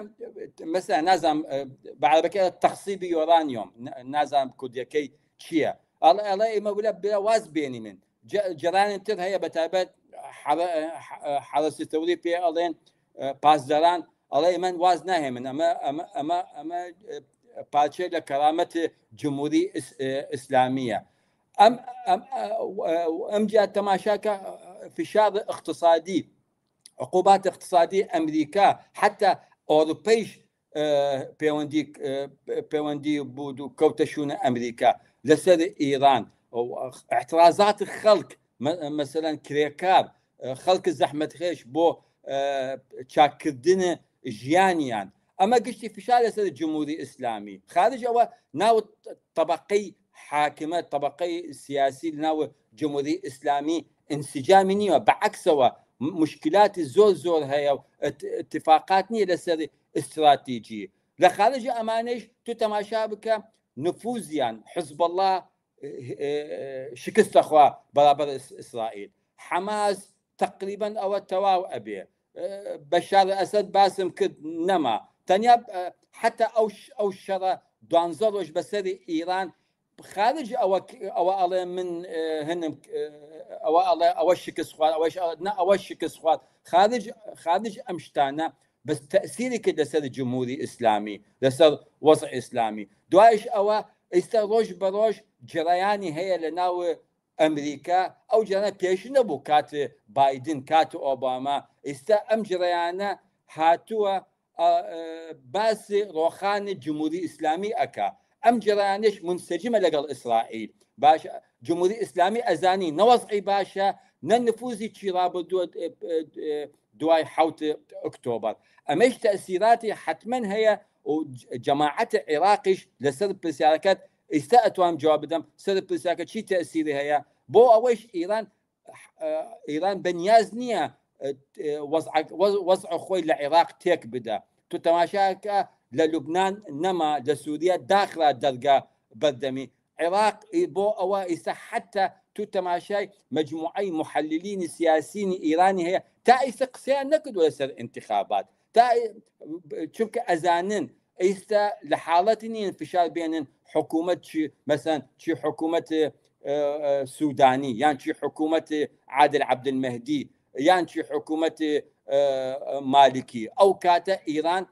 مەسەن نازام بە عەرەبەکە تەخسیبی یۆرانیۆم، نازام کوردیەکەی چییە، ئەڵێ ئێمە ولا بلا واز بێنی من. جەرانی تر هەیە بە تایبەت حەرەسی تەوری پێ ئەڵێن پاسداران، ئەڵێ من واز ناهێمن، ئەمە ئەمە ئەمە ئەمە پارچەی لە کەرامەت جمهوری ئیسلامیە. ئەم ئەم ئەم جا تەماشاکە فشار اقتصادی، عقوبات اقتصادی ئەمریکا، حتی ئەوروپیش پەیوەندی بود و کەوتە شوونە ئەمریکا لەسەر ئیران. اعتراضات خەڵک، مەسەلەن کرێکار، خەڵک زەحمەتخێش بۆ چاککردن ژیانیان، ئەمە گشتی فشار لەسەر جمهوری ئیسلامی. خارج ئەوە ناو طبقەی حاکمە، طبقەی سیاسی ناو جمهوری ئیسلامی انسجامی نییە، بەعکسەوە مشکلاتی زۆر زۆر هەیە و اتفاقات نییە لەسەر استراتیجی. لە خارج ئەمانەش تو تەماشا بکە نفوزیان حزب الله شکست دەخوا بەرابەر ئیسرائیل، حەماس تقریبا ئەوە تەواو ئەبێ، بەشار ئەسەد باسم کرد نەما، تەنیا حتی ئەو شەڕە 12 ڕۆژ بەسەری ئیران خارج ئەوە ئەڵێ من هەنم، ئەوە ئەڵێ ئەوە شکست خوارد، ئەوەش نا ئەوە شکست خوارد. خارج ئەم شتانە بەس تەسیری کرد لەسەر جمهوری ئیسلامی، لەسەر وەزع ئیسلامی. دوایش ئەوە ئێستا ڕۆژ بە ڕۆژ جرەیانی هەیە لە ناو ئەمریکا. ئەو جرەیانە پێش نەبوو کات بایدن، کات ئۆباما. ئێستا ئەم جرەیانە هاتووە باسی ڕۆخانی جمهوری ئیسلامی ئەکا. ئەم جرەیانش منسجمە لەگەڵ ئیسرائیل. باش جمهوری ئیسلامی ئەزانی نەوەزعی باشە، نە نفوزی چی ڕابردووە دوای 7 ئۆکتۆبەر. ئەمەش تەسیراتی حتمما هەیە و جەماعەت عێراقیش لەسەر پرسیارەکەت ئێستا ئەتوانم جواب بدەم سەر پرسیارەکە چی تەسیری هەیە. بۆ ئەوەیش ئیران بەنیاز نییە وەزع خۆی لە عێراق تێک بدە. تو تەماشاکە لە لوبناان نەما، لە سووریا داخرا دەرگا بەردەمی عێراق. بۆ ئەوە ئێستا حتا تو تەماشای مجموعەی محللینی سیاسینی ئیرانی هەیە تا ئێستا قسەیان نەکردووە لەسەر انتخابات، تا چونکە ئەزانن ئێستا لە حاڵەتی نین فشار بێنن حکوومەت چی، مەسەن چی حکوومەت سوودانی یان چی حکوومەت عادل عەبدولمەهدی یان چی حکوومەت مالکی. ئەو کاتە ئیران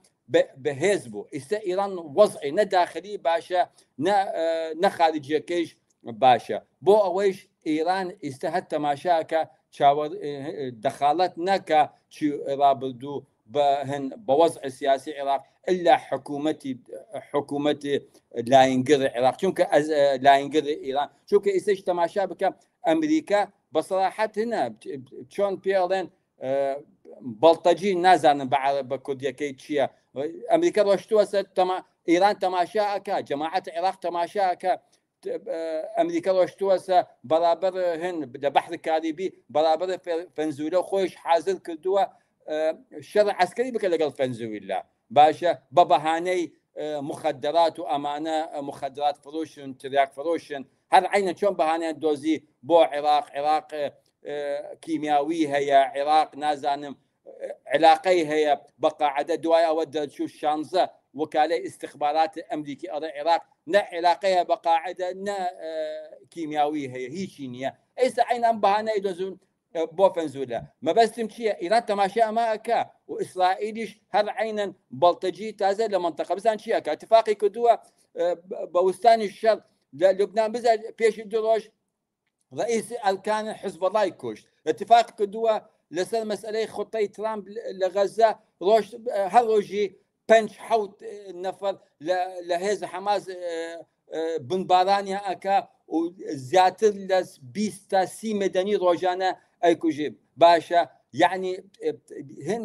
بەهێز بوو. ئێستا ئیران وەزعی نە داخلی باشە نە خارجیەکەیش باشە. بۆ ئەوەیش ئیران ئێستا هەر تەماشاکە چاوە دەخالەت نەکە چی ڕابردوو بەهن بە وەزع سیاسی عێراق ئللا حکوومەتی لاینگر عێراق، چونکە لاینگر ئیران. چونکە ئێستاش تەماشا بکە ئەمریکا بە سەراحەت هەنە چۆن پێڵێن بەڵتەجی، نازانم بە عەرەب بە کوردیەکەی چییە. ئەمریکا ڕۆشتووە سەر ئیران تەماشا ئەکا، جەماعەت عێراق تەماشا ئەکا، ئەمریکا ڕۆشتووە سە بەرابەر هن لە بەحر کاریبی بەرابەر فەنزویلا خۆیش حاضر کردووە شەڕ عسکەری بکە لەگەڵ فەنزویلا. باشە بە بەهانەی مخدرات و ئەمانە، مخدرات فرۆشن، تریاک فرۆشن، هەر عینە چۆن بەهانەیان دۆزی بۆ عێراق. عێراق کیمیاوی هەیە، عێراق نازانم علاقەی هەیە بە قاعدە. دوای ئەوە دەرچوو 16 وکالەی ئیستخبارات ئەمریکی ئەڵێ عێراق نە علاقەیە بە قاعدە نە کیمیاوی هەیە، هیچی نییە. ئێستا عین ئەم بەهانەی دۆزون. بۆ فەنزولا. مەبەستم چییە؟ ئیران تەماشای ئەمە ئەکا و ئیسرائیلیش هەر عەینەن بەڵتەجی تازە لە مەنتەقە بزان چی ئەکا. اتفاقی کردووە بە وستانی شەڕ لە لوبنان بزە پێشی دو ڕۆژ ڕئیس ئەرکان حزبەڵای کوشت. اتفاق کردووە لەسەر مەسئلەی خطەی ترامپ لە غەزە ڕۆژ هەر ڕۆژی پێنج حەوت نەفەر لە هێز حەماس بنبارانیان ئەکا و زیاتر لە 20 تا 30 مەدەنی ڕۆژانە ئەیکوژێ. باشە یعنی هن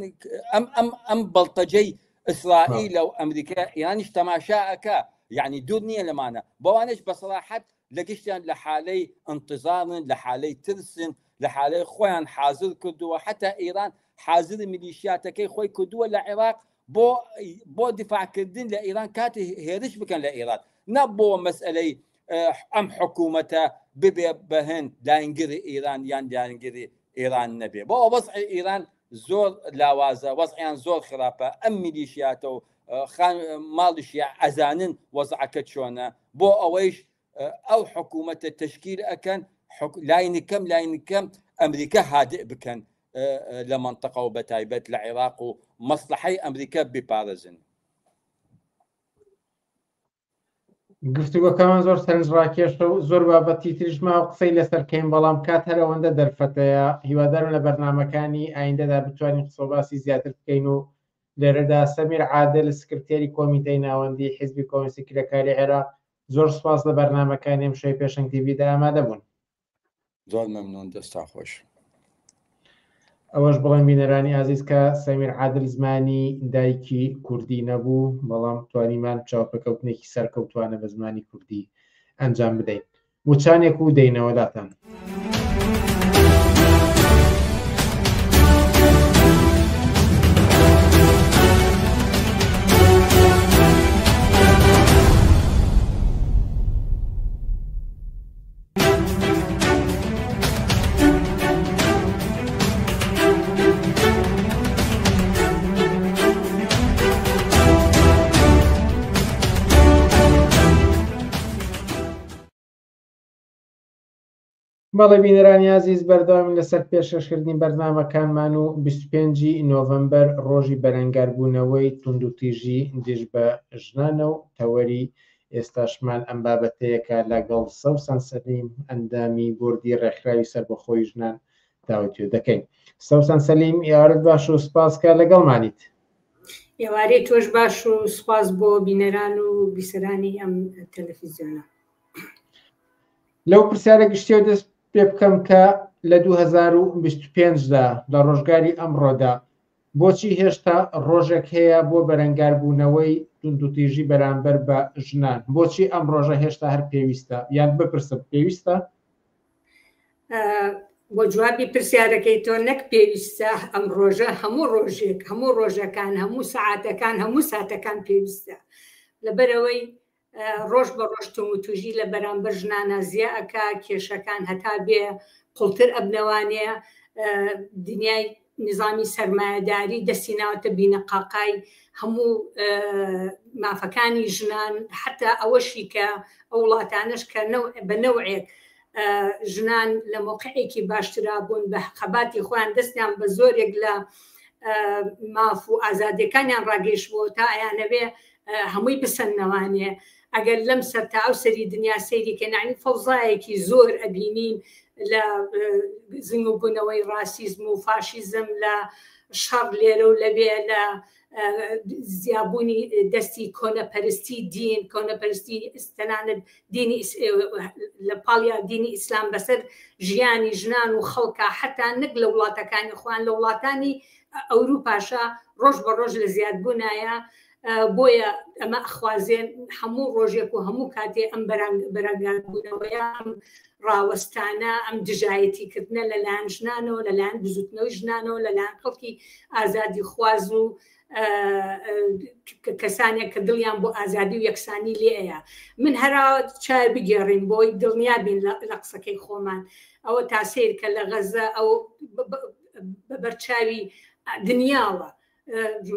ئەم ئەم ئەم بەڵتەجەی ئیسرائیل و ئەمریکا ئێرانیش تەماشا ئەکا، یعنی دوور نییە لەمانە. بەوانش بە سەراحەت لە گشتیان لە حالەی ئینتزارن، لە حالەی ترسن، لە حالەی خۆیان حازر کردووە. حتا ئێران حازر میلیشیاتەکەی خۆی کردووە لە عێراق بۆ بۆ دیفاعکردن لە ئێران کاتی هێرش بکەن لە ئێران، نە بۆ مەسئلەی ئەم حکوومەتە ببێ بە هەند لاینگری ئێران یان لاینگری ئێران نەبێ. بۆ وەزعی ئێران زۆر لاوازە، وەزعیان زۆر خراپە. ئەم میلیشیاتە و ماڵیشی ئەزانن وەزعەکە چۆنە، بۆ ئەوەیش ئەو حکوومەتە تەشکیل ئەکەن لاینکەم لاینکەم ئەمریکا هادئ بکەن لە مەنتەقە و بەتایبەت لە عێراق و مەسلحەی ئەمریکا بپارێزن. گفتوگۆکەمان زۆر سەرنجڕاکێشە و زۆر بابەتی تریش ماوە قسەی لەسەر کەین، بەڵام کات هەر ئەوەندە دەرفەتەیە. هیوادارم لە بەرنامەکانی ئایندەدا بتوانین قسە و باسی زیاتر بکەین و لێرەدا سەمیر عادل، سکرتێری کۆمیتەی ناوەندی حیزبی کۆمۆنیستی کرێکاری عێراق، زۆر سوپاس لە بەرنامەکانی ئەمشەوی پێشەنگ تیڤیدا ئامادە بوون. زۆر مەمنون، دەستان خۆش. ئەوەش بڵێم بینەرانی ئازیز کە سەمیر عادل زمانی دایکی کوردی نەبوو، بەڵام توانیمان چاوپێکەوتنێکی سەرکەوتوانە بە زمانی کوردی ئەنجام بدەین. وچانێک و دەینەوە لاتان. بەڵێ بینەرانی ئازیز، بەردەوامین لەسەر پێشکەشکردنی بەرنامەکانمان و 25 نۆڤەمبەر ڕۆژی بەرەنگاربوونەوەی توندوتیژی دژ بە ژنانە و تەوەری ئێستاشمان ئەم بابەتەیە کە لەگەڵ سەوسەن سەلیم ئەندامی بۆردی ڕێکخراوی سەربەخۆی ژنان تاوتوێ دەکەین. سەوسەن سەلیم ئێوارەت باش و سپاس کە لەگەڵمانیت. ئێوارەی تۆش باش و سپاس بۆ بینەران و بیسەرانی ئەم تەلەفیزیۆنە. لەو پرسیارە گشتیەوە دەست پێ بکەم کە لە 2025 دا لە ڕۆژگاری ئەمڕۆدا بۆچی هێشتا ڕۆژێک هەیە بۆ بەرەنگاربوونەوەی توندوتیژی بەرامبەر بە ژنان؟ بۆچی ئەم ڕۆژە هێشتا هەر پێویستە؟ یان بپرسم پێویستە؟ بۆ جوابی پرسیارەکەی تۆ نەک پێویستە ئەم ڕۆژە، هەموو ڕۆژێک، هەموو ڕۆژەکان، هەموو سەعاتەکان، هەموو ساتەکان پێویستە. لەبەرئەوەی ڕۆژ بە ڕۆژ توندوتیژی لە بەرامبەر ژنانە زیا ئەکا، کێشەکان هەتا بێ قوڵتر ئەبنەوانێ، دنیای نظامی سەرمایەداری دەستی ناوەتە بینەقاقای هەموو مافەکانی ژنان، حتا ئەوەشی کە ئەو وڵاتانەش کە بە نەوعێک ژنان لە مۆقعێکی باشترا بوون بە خەباتی خۆیان دەستیان بە زۆرێک لە ماف و ئازادیەکانیان ڕاگەیشتبووە تا ئەیانەوێ هەمووی بسەننەوانێ. ئەگەر لەم سەر تا ئەو سەری دنیا سەیری کەین، یعنی فەوزایەکی زۆر ئەبینین لە زنگوبوونەوەی ڕاسیزم و فاشیزم، لە شەڕ لێرە و لەوێ، لە زیابوونی دەستی کۆنەپەرستی دین، کۆنەپەرستی تەنانەت دینی لە پاڵیا دینی ئیسلام بەسەر ژیانی ژنان و خەڵکە، حتا نەک لە وڵاتەکانی خۆیان، لە وڵاتانی ئەوروپاشە ڕۆژ بە ڕۆژ لە زیادبوونایە. بۆیە ئەمە ئەخوازێن هەموو ڕۆژێک و هەموو کاتێ ئەم بەرەنگاربوونەوەیە، ئەم ڕاوەستانە، ئەم دژایەتیکردنە لەلایەن ژنانەوە، لەلایەن بزوتنەوەی ژنانەوە، لەلایەن خەڵکی ئازادی خواز و کەسانێک کە دڵیان بۆ ئازادی و یەکسانی لێیە. من هەرا چای بگێڕین بۆی دڵنیا بین لە قسەکەی خۆمان. ئەوە تا سیر کە لە غەزە ئەو بە بەرچاوی دنیاوە.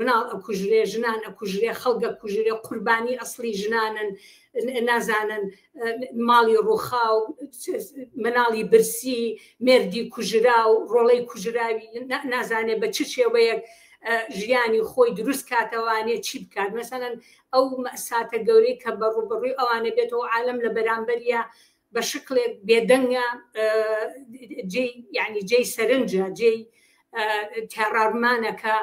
مناڵ ئەکوژرێ، ژنان ئەکوژرێ، خەڵک ئەکوژرێ، قوربانی ئەسڵی ژنانن، نازانن ماڵی ڕووخاو، مناڵی برسی، مێردی کوژراو، ڕۆڵەی کوژراوی نازانێ بە چ شێوەیەک ژیانی خۆی دروست کاتەوانێ چی بکات. مەسەلەن ئەو مەساتە گەورەی کە بە ڕووبەڕووی ئەوانە بێتەوە عالەم لە بەرامبەریە بە شکڵێک بێدەنگە، جێی یعنی جێی سەرنجە، جێی تێڕامانە کە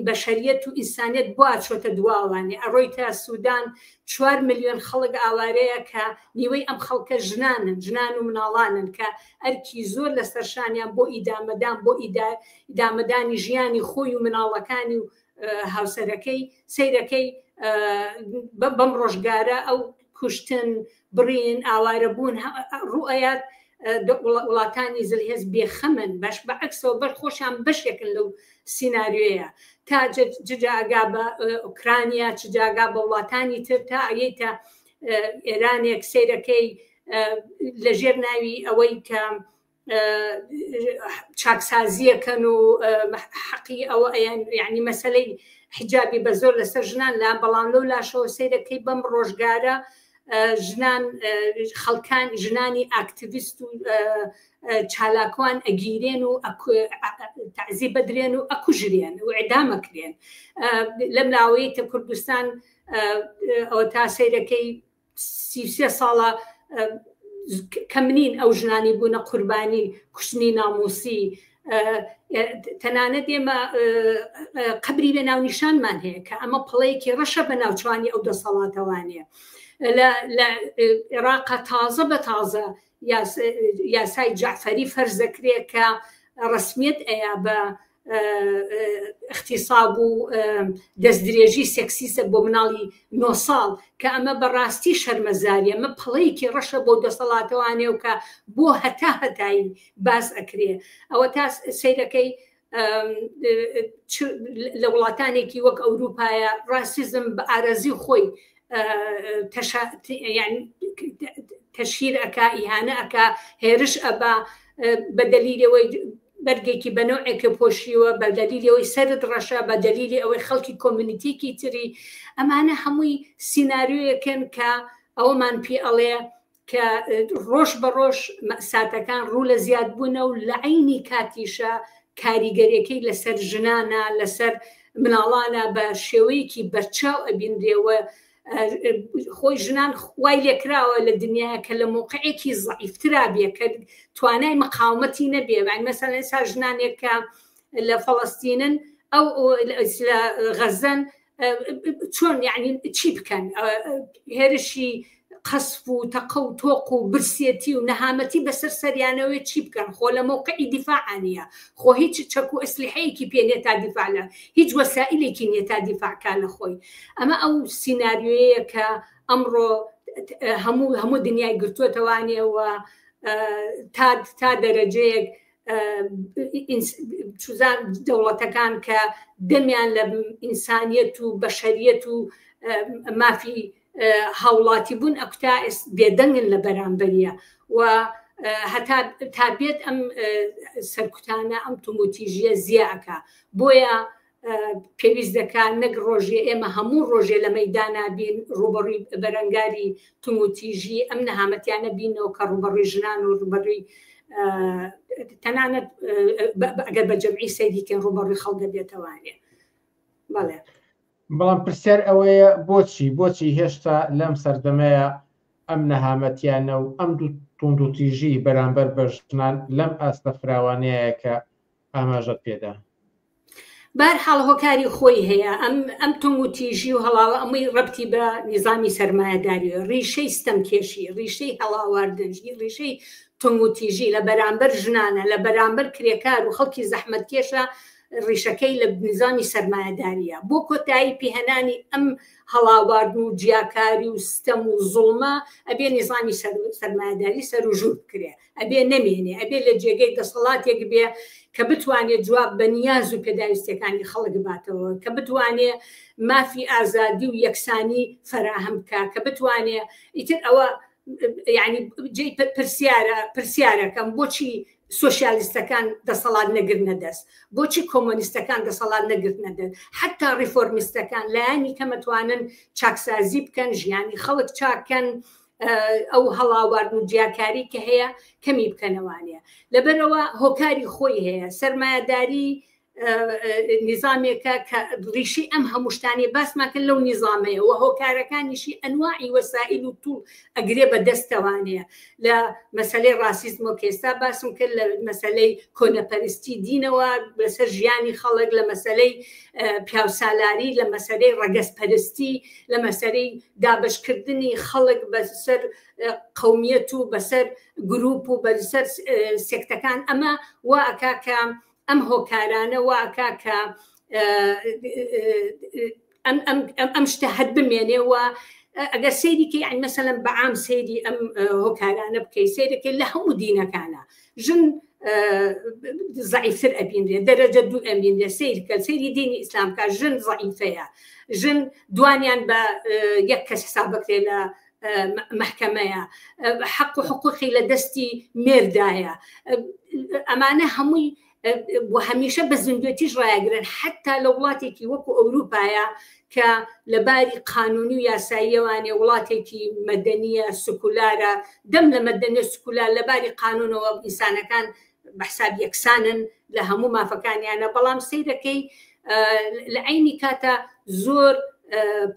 بەشەریەت و ئینسانیەت بۆ ئەچۆتە دواوانێ. ئەڕۆیتە سودان 4 ملیۆن خەڵک ئاوارەیە کە نیوەی ئەم خەڵکە ژنانن، ژنان و مناڵانن کە ئەرکی زۆر لەسەر شانیان بۆ ئیدامەدان، بۆ ئیدامەدانی ژیانی خۆی و مناڵەکانی و هاوسەرەکەی. سەیرەکەی بەم ڕۆژگارە ئەو کوشتن، بڕین، ئاوارەبوون ڕوئەیات، وڵاتانی زلهێز بێخەمن، بەش بە عەکسەوە بەر خۆشیان بەشێکن لەو سیناریۆیە. تا چ جا ئەگا بە ئۆکرانیا، چ جا ئەگا بە وڵاتانی تر، تا ئەگەیتە ئێرانێک سەیرەکەی لەژێر ناوی ئەوەی کە چاکسازیەکەن و حەقی ئەوە ئەیان، یعنی مەسەلەی حیجابی بە زۆر لەسەر ژنان لا، بەڵام لەو لاشەوە سەیرەکەی بەم ڕۆژگارە ژنان خەڵکان ژنانی ئاکتیڤیست و چالاکوان ئەگیرێن و تەعزیب بدرێن و ئەکوژرێن و ئەدامەکرێن. لەم لاوەی کە کوردستان ئەوە تا سەیرەکەی 33 ساڵە کەم نین ئەو ژنانی بوونە قوربانی کوشتنی ناموسی. تەنانەت ئێمە قەبری بێ ناونیشانمان هەیە کە ئەمە پڵەیەکی ڕەشە بە ناوچوانی ئەو دەسەڵاتەوانەیە. لە عێراقا تازە بە تازە یاسای جەعفەری فەرز دەکرێت کە ڕسمیت ئەیا بە اختصاب و دەستدرێژی سێکسیسە بۆ مناڵی 9 ساڵ، کە ئەمە بەڕاستی شەرمەزاریە، ئەمە پڵەیەکی ڕەشە بۆ دەسەڵاتەوانێ و کە بۆ هەتا هەتایی باس ئەکرێ. ئەوە تا سەیرەکەی لە وڵاتانێکی وەک ئەوروپایە ڕاسیزم بە ئارەزی خۆی تەشهیر ئەکا، ئیهانە ئەکا، هێرش ئەبا بە دەلیلەوەی بەرگێکی بە نەوعێکە پۆشیوە، بە دەلیلی ئەوەی سەرت ڕەشە، بە دەلیلی ئەوەی خەڵکی کۆمیونیتیکی تری. ئەمانە هەمووی سیناریۆیەکن کە ئەوەمان پێ ئەڵێ کە ڕۆژ بە ڕۆژ مەساتەکان ڕوو لە زیاد بوونە و لە عینی کاتیشە کاریگەریەکەی لەسەر ژنانە، لەسەر مناڵانە بە شێوەیەکی بەرچاو ئەبینرێەوە. خۆی ژنان وای لێکراوە لە دنیا کە لە موقعێکی زەعیفترا بێ کە توانای مقاومەتی نەبێ. یعنی مەسەلەن ئێستا ژنانێک کە لە فەڵەستینن ئەو لە غەزەن چۆن یعنی چی بکەن؟ هێرشی قەسف و تەقە و تۆق و برسێتی و نەهامەتی بەسەر سەریانەوەی چی بکەن؟ خۆ لە مەوقعی دیفاعانە، خۆ هیچ چەک و ئەسلیحەیەکی پێ نیە تا دیفاع لە هیچ وەسائلێکی نیە تا دیفاع کا لە خۆی. ئەمە ئەو سیناریۆیە کە ئەمڕۆ هەموو دنیای گرتووەتەوانێ و تا دەرەجەیەک چوزان دەوڵەتەکان کە دەمیان لە ئینسانیەت و بەشەریەت و مافی هاوڵاتی بوون ئەکوتا بێدەنگن لە بەرامبەریە و هەتا تا بێت ئەم سەرکوتانە ئەم توندوتیژیە زیاکە. بۆیە پێویست دەکات نەک ڕۆژێ، ئێمە هەموو ڕۆژێ لە مەیدانا بین ڕوبەڕووی بەرەنگاری توندوتیژی ئەم نەهامەتیانە بینەوە کە ڕوبەڕووی ژنان و ڕوبەڕووی تەنانەت ئەگەر بە جەمعی سەیریکەن ڕوبەڕووی خەڵک دەبێتەوانێ. بەڵێ. بەڵام پرسیار ئەوەیە بۆچی هێشتا لەم سەردەمەیە ئەم نەهامەتیانە و ئەم توندوتیژی بەرامبەر بە ژنان لەم ئاستە فراوانەیە کە ئاماژەت پێدا؟ بەهەرحاڵ هۆکاری خۆی هەیە. ئەم توندوتیژی و هەڵاوە ئەمەی ڕەبتی بە نیزامی سەرمایەداری، ڕیشەی ستەمکێشی، ڕیشەی هەڵاواردن، ڕیشەی توندوتیژی لە بەرامبەر ژنانە، لە بەرامبەر کرێکار و خەڵکی زەحمەتکێشە، ڕیشەکەی لە نیزامی سەرمایەداریە. بۆ کۆتایی پێهێنانی ئەم هەڵاواردن و جیاکاری و ستەم و زوڵمە ئەبێ نیزامی سەرمایەداری سەروژوور بکرێ، ئەبێ نەمێنێ، ئەبێ لە جێگەی دەسەڵاتێک بێ کە بتوانێ جواب بە نیاز و پێداویستیەکانی خەڵک باتەوە، کە بتوانێ مافی ئازادی و یەکسانی فەراهەم بکا، کە بتوانێ ئیتر ئەوە یعنی جێی پرسیارە، پرسیارەکەم بۆچی سۆسیالیستەکان دەسەڵات نەگرنە دەست؟ بۆچی کۆمۆنیستەکان دەسەڵات نەگرتنە دەست؟ حتا ڕیفۆرمیستەکان لایەنی کەمەتوانن چاکسازی بکەن، ژیانی خەڵک چاکەن، ئەو هەڵاواردن و جیاکاری کە هەیە کەمی بکەنەوانە. لەبەرەوە هۆکاری خۆی هەیە. سەرمایەداری نیزامێکە کە ڕیشەی ئەم هەموو شتانەی باسمان کرد لەو نیزامەیە و هۆکارەکانیشی ئەنواعی وەسائیل و توڵ ئەگرێ بە دەستەوانەیە لە مەسلەی ڕاسیزمەوە کە ئێستا باسم کرد، لە مەسلەی کۆنەپەرستی دینەوە لەسەر ژیانی خەڵک، لە مەسلەی پیاوسالاری، لە مەسلەی ڕەگەزپەرستی، لە مەسلەی دابەشکردنی خەڵک بەسەر قەومیەت و بەسەر گروپ و بەسەر سێکتەکان. ئەمە وا ئەکا کە ئەم هۆکارانە وا ئەکا کە ئەم شتە هەر بمێنێ. و ئەگەر سەیری کەی، یعنی مەسەلەن بە عام سەیری ئەم هۆکارانە بکەی، سەیرەکەی لە هەموو دینەکانە ژن زەعیفتر ئەبینرێ، دەرەجە دوو ئەبینرێ. سەیرکە، سەیری دینی ئیسلام کە ژن زەعیفەیە، ژن دوانیان بە یەک کەس حساب بکرێ لە مەحکەمەیە، حەق و حقوقی لە دەستی مێردایە. ئەمانە هەمووی و هەمیشە بە زیندوێتیش ڕایگرن، حتا لە وڵاتێکی وەکو ئەوروپایە کە لە باری قانونی و یاساییەوانێ وڵاتێکی مەدەنیە سکولارە، دەم لە مەدەنیە سکولار لە باری قانونەوە ئینسانەکان بە حساب یەکسانن لە هەموو مافەکانیانە، بەڵام سەیرەکەی لە عینی کاتە زۆر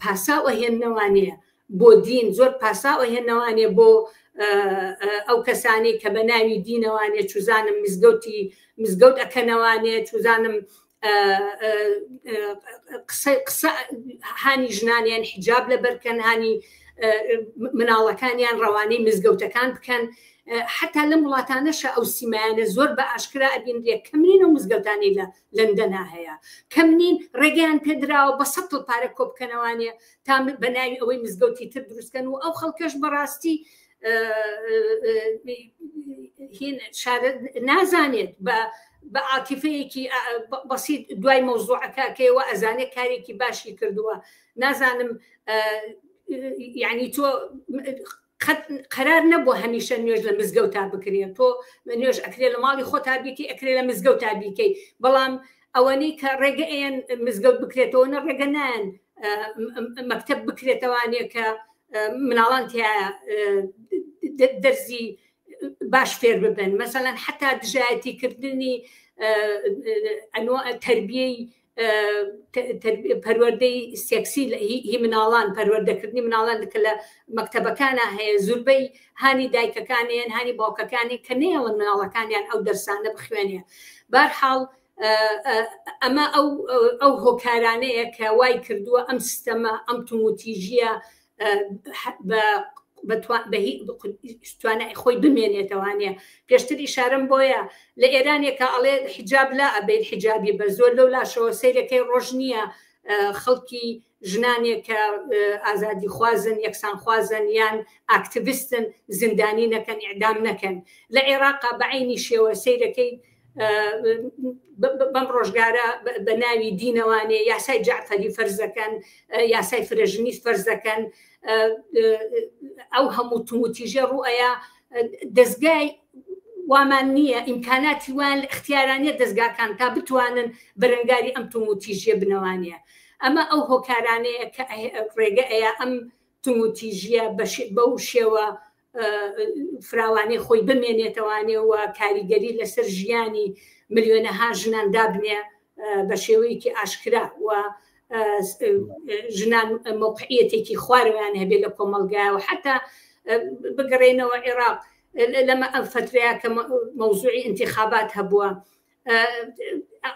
پاساو ئەهێننەوانەیە بۆ دین، زۆر پاساو ئەهێنەوانێ بۆ ئەو کەسانەی کە بە ناوی دینەوانێ چوزانم مزگەوتی مزگەوت ئەکەنەوانێ، چوزانم قسە قسە هانی ژنانیان حیجاب لەبەرکەن، هانی مناڵەکانیان ڕەوانەی مزگەوتەکان بکەن. حتا لەم وڵاتانەشە ئەو سیمایانە زۆر بە ئاشکرا ئەبینرێ. کەم نین ئەو مزگەوتانەی لە لەندەنا هەیە، کەم نین ڕێگەیان پێدراوە بە سەتڵ پارە کۆ بکەنەوانێ تا بە ناوی ئەوەی مزگەوتی تر دروستکەن. و ئەو خەڵکەش بەڕاستی نازانێت، بە عاتیفەیەکی بەسیط دوای مەوزوعەکە کەوە ئەزانێت کارێکی باشی کردووە. نازانم، یعنی تۆ قەرار نەبووە هەمیشە نوێژ لە مزگەوتا بکرێت، تۆ نوێژ ئەکرێ لە ماڵی خۆتا بیکەی، ئەکرێ لە مزگەوتا بیکەی، بەڵام ئەوەنەی کە ڕێگە ئەیەن مزگەوت بکرێتەوە نە ڕێگە نایەن مەکتەب بکرێتەوانێ کە مناڵان تیا دەرزی باش فێر ببن. مەسەلەن حتا دژایەتی کردنی تربیەی پەروەردەی سێکسی هی مناڵان، پەروەردەکردنی مناڵان کە لە مەکتەبەکانە هەیە، زوربەی هانی دایکەکانیان هانی باوکەکانی کە نەیەڵن مناڵەکانیان ئەو دەرسانە بخوێنێ. بارحاڵ ئەمە ئەو هۆکارانەیە کە وای کردووە ئەم سیستەمە، ئەم توندوتیژیە بە توانای خۆی بمێنێتەوانە. پێشتر ئیشارەم بۆیە لە ئێرانێکە ئەڵێ حیجاب لا ئەبێت، حیجابی بە زۆر، لەو لاشەوە سەیرەکەی ڕۆژ نییە خەڵکی ژنانێک کە ئازادی خوازن، یەکسان خوازن یان ئاکتیڤستن زیندانی نەکەن، ئیعدام نەکەن. لە عێراقا بە عینی شێوە سەیرەکەی بەم ڕۆژگارە بە ناوی دینەوانێ یاسای جەعفەری فەرزەکەن، یاسای فرەژنی فەرزەکەن. ئەو هەموو توندوتیژە ڕوئەیە دەستگای وامان نییە، ئیمکاناتی وان لە اختیارانیە دەستگاکان تا بتوانن بەرەنگاری ئەم توندوتیژیە بنەوانە. ئەمە ئەو هۆکارانەیە کە ڕێگە ئەیا ئەم توندوتیژیە بەو شێوە فراوانەی خۆی بمێنێتەوانێ و کاریگەری لەسەر ژیانی ملیۆنەها ژنان دابنێ بە شێوەیەکی ئاشکرا و ژنان مەوقعیەتێکی خوارەوەیان هەبێت لە کۆمەڵگا. و حتا بگەڕێنەوە عێراق، لەمە ئەم فترەیە کە مەوزوعی ئینتیخابات هەبووە،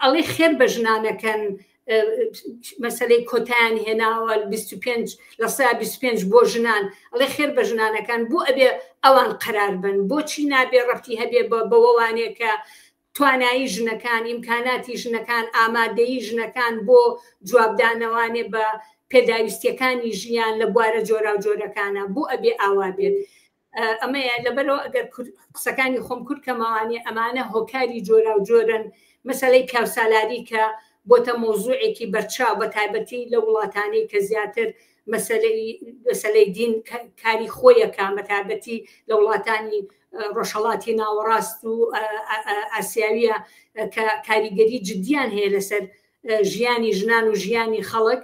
ئەڵێ خێر بە ژنانەکەن، مەسلەی کۆتایان هێناوە 25 لە 25 بۆ ژنان، ئەڵێ خێر بە ژنانەکان، بۆ ئەبێ ئەوان قەرار بن؟ بۆچی نابێ ڕەفتی هەبێ بەوەوانێ کە توانایی ژنەکان، ئیمکاناتی ژنەکان، ئامادەیی ژنەکان بۆ جوابدانەوانێ بە پێداویستیەکانی ژیان لە بوارە جۆراوجۆرەکانە؟ بۆ ئەبێ ئاوا بێت؟ ئەمەیە. لەبەرەوە ئەگەر قسەکانی خۆم کورت کەمەوانێ، ئەمانە هۆکاری جۆراوجۆرن. مەسەلەی پیاوسالاری کە بۆتە مەوزوعێکی بەرچاو بە تایبەتی لە وڵاتانەی کە زیاتر مەسەلەی دین کاری خۆیەکە بەتابەتی لە وڵاتانی ڕۆژهەڵاتی ناوەڕاست و ئاسیاویە کە کاریگەری جدیان هەیە لەسەر ژیانی ژنان و ژیانی خەڵک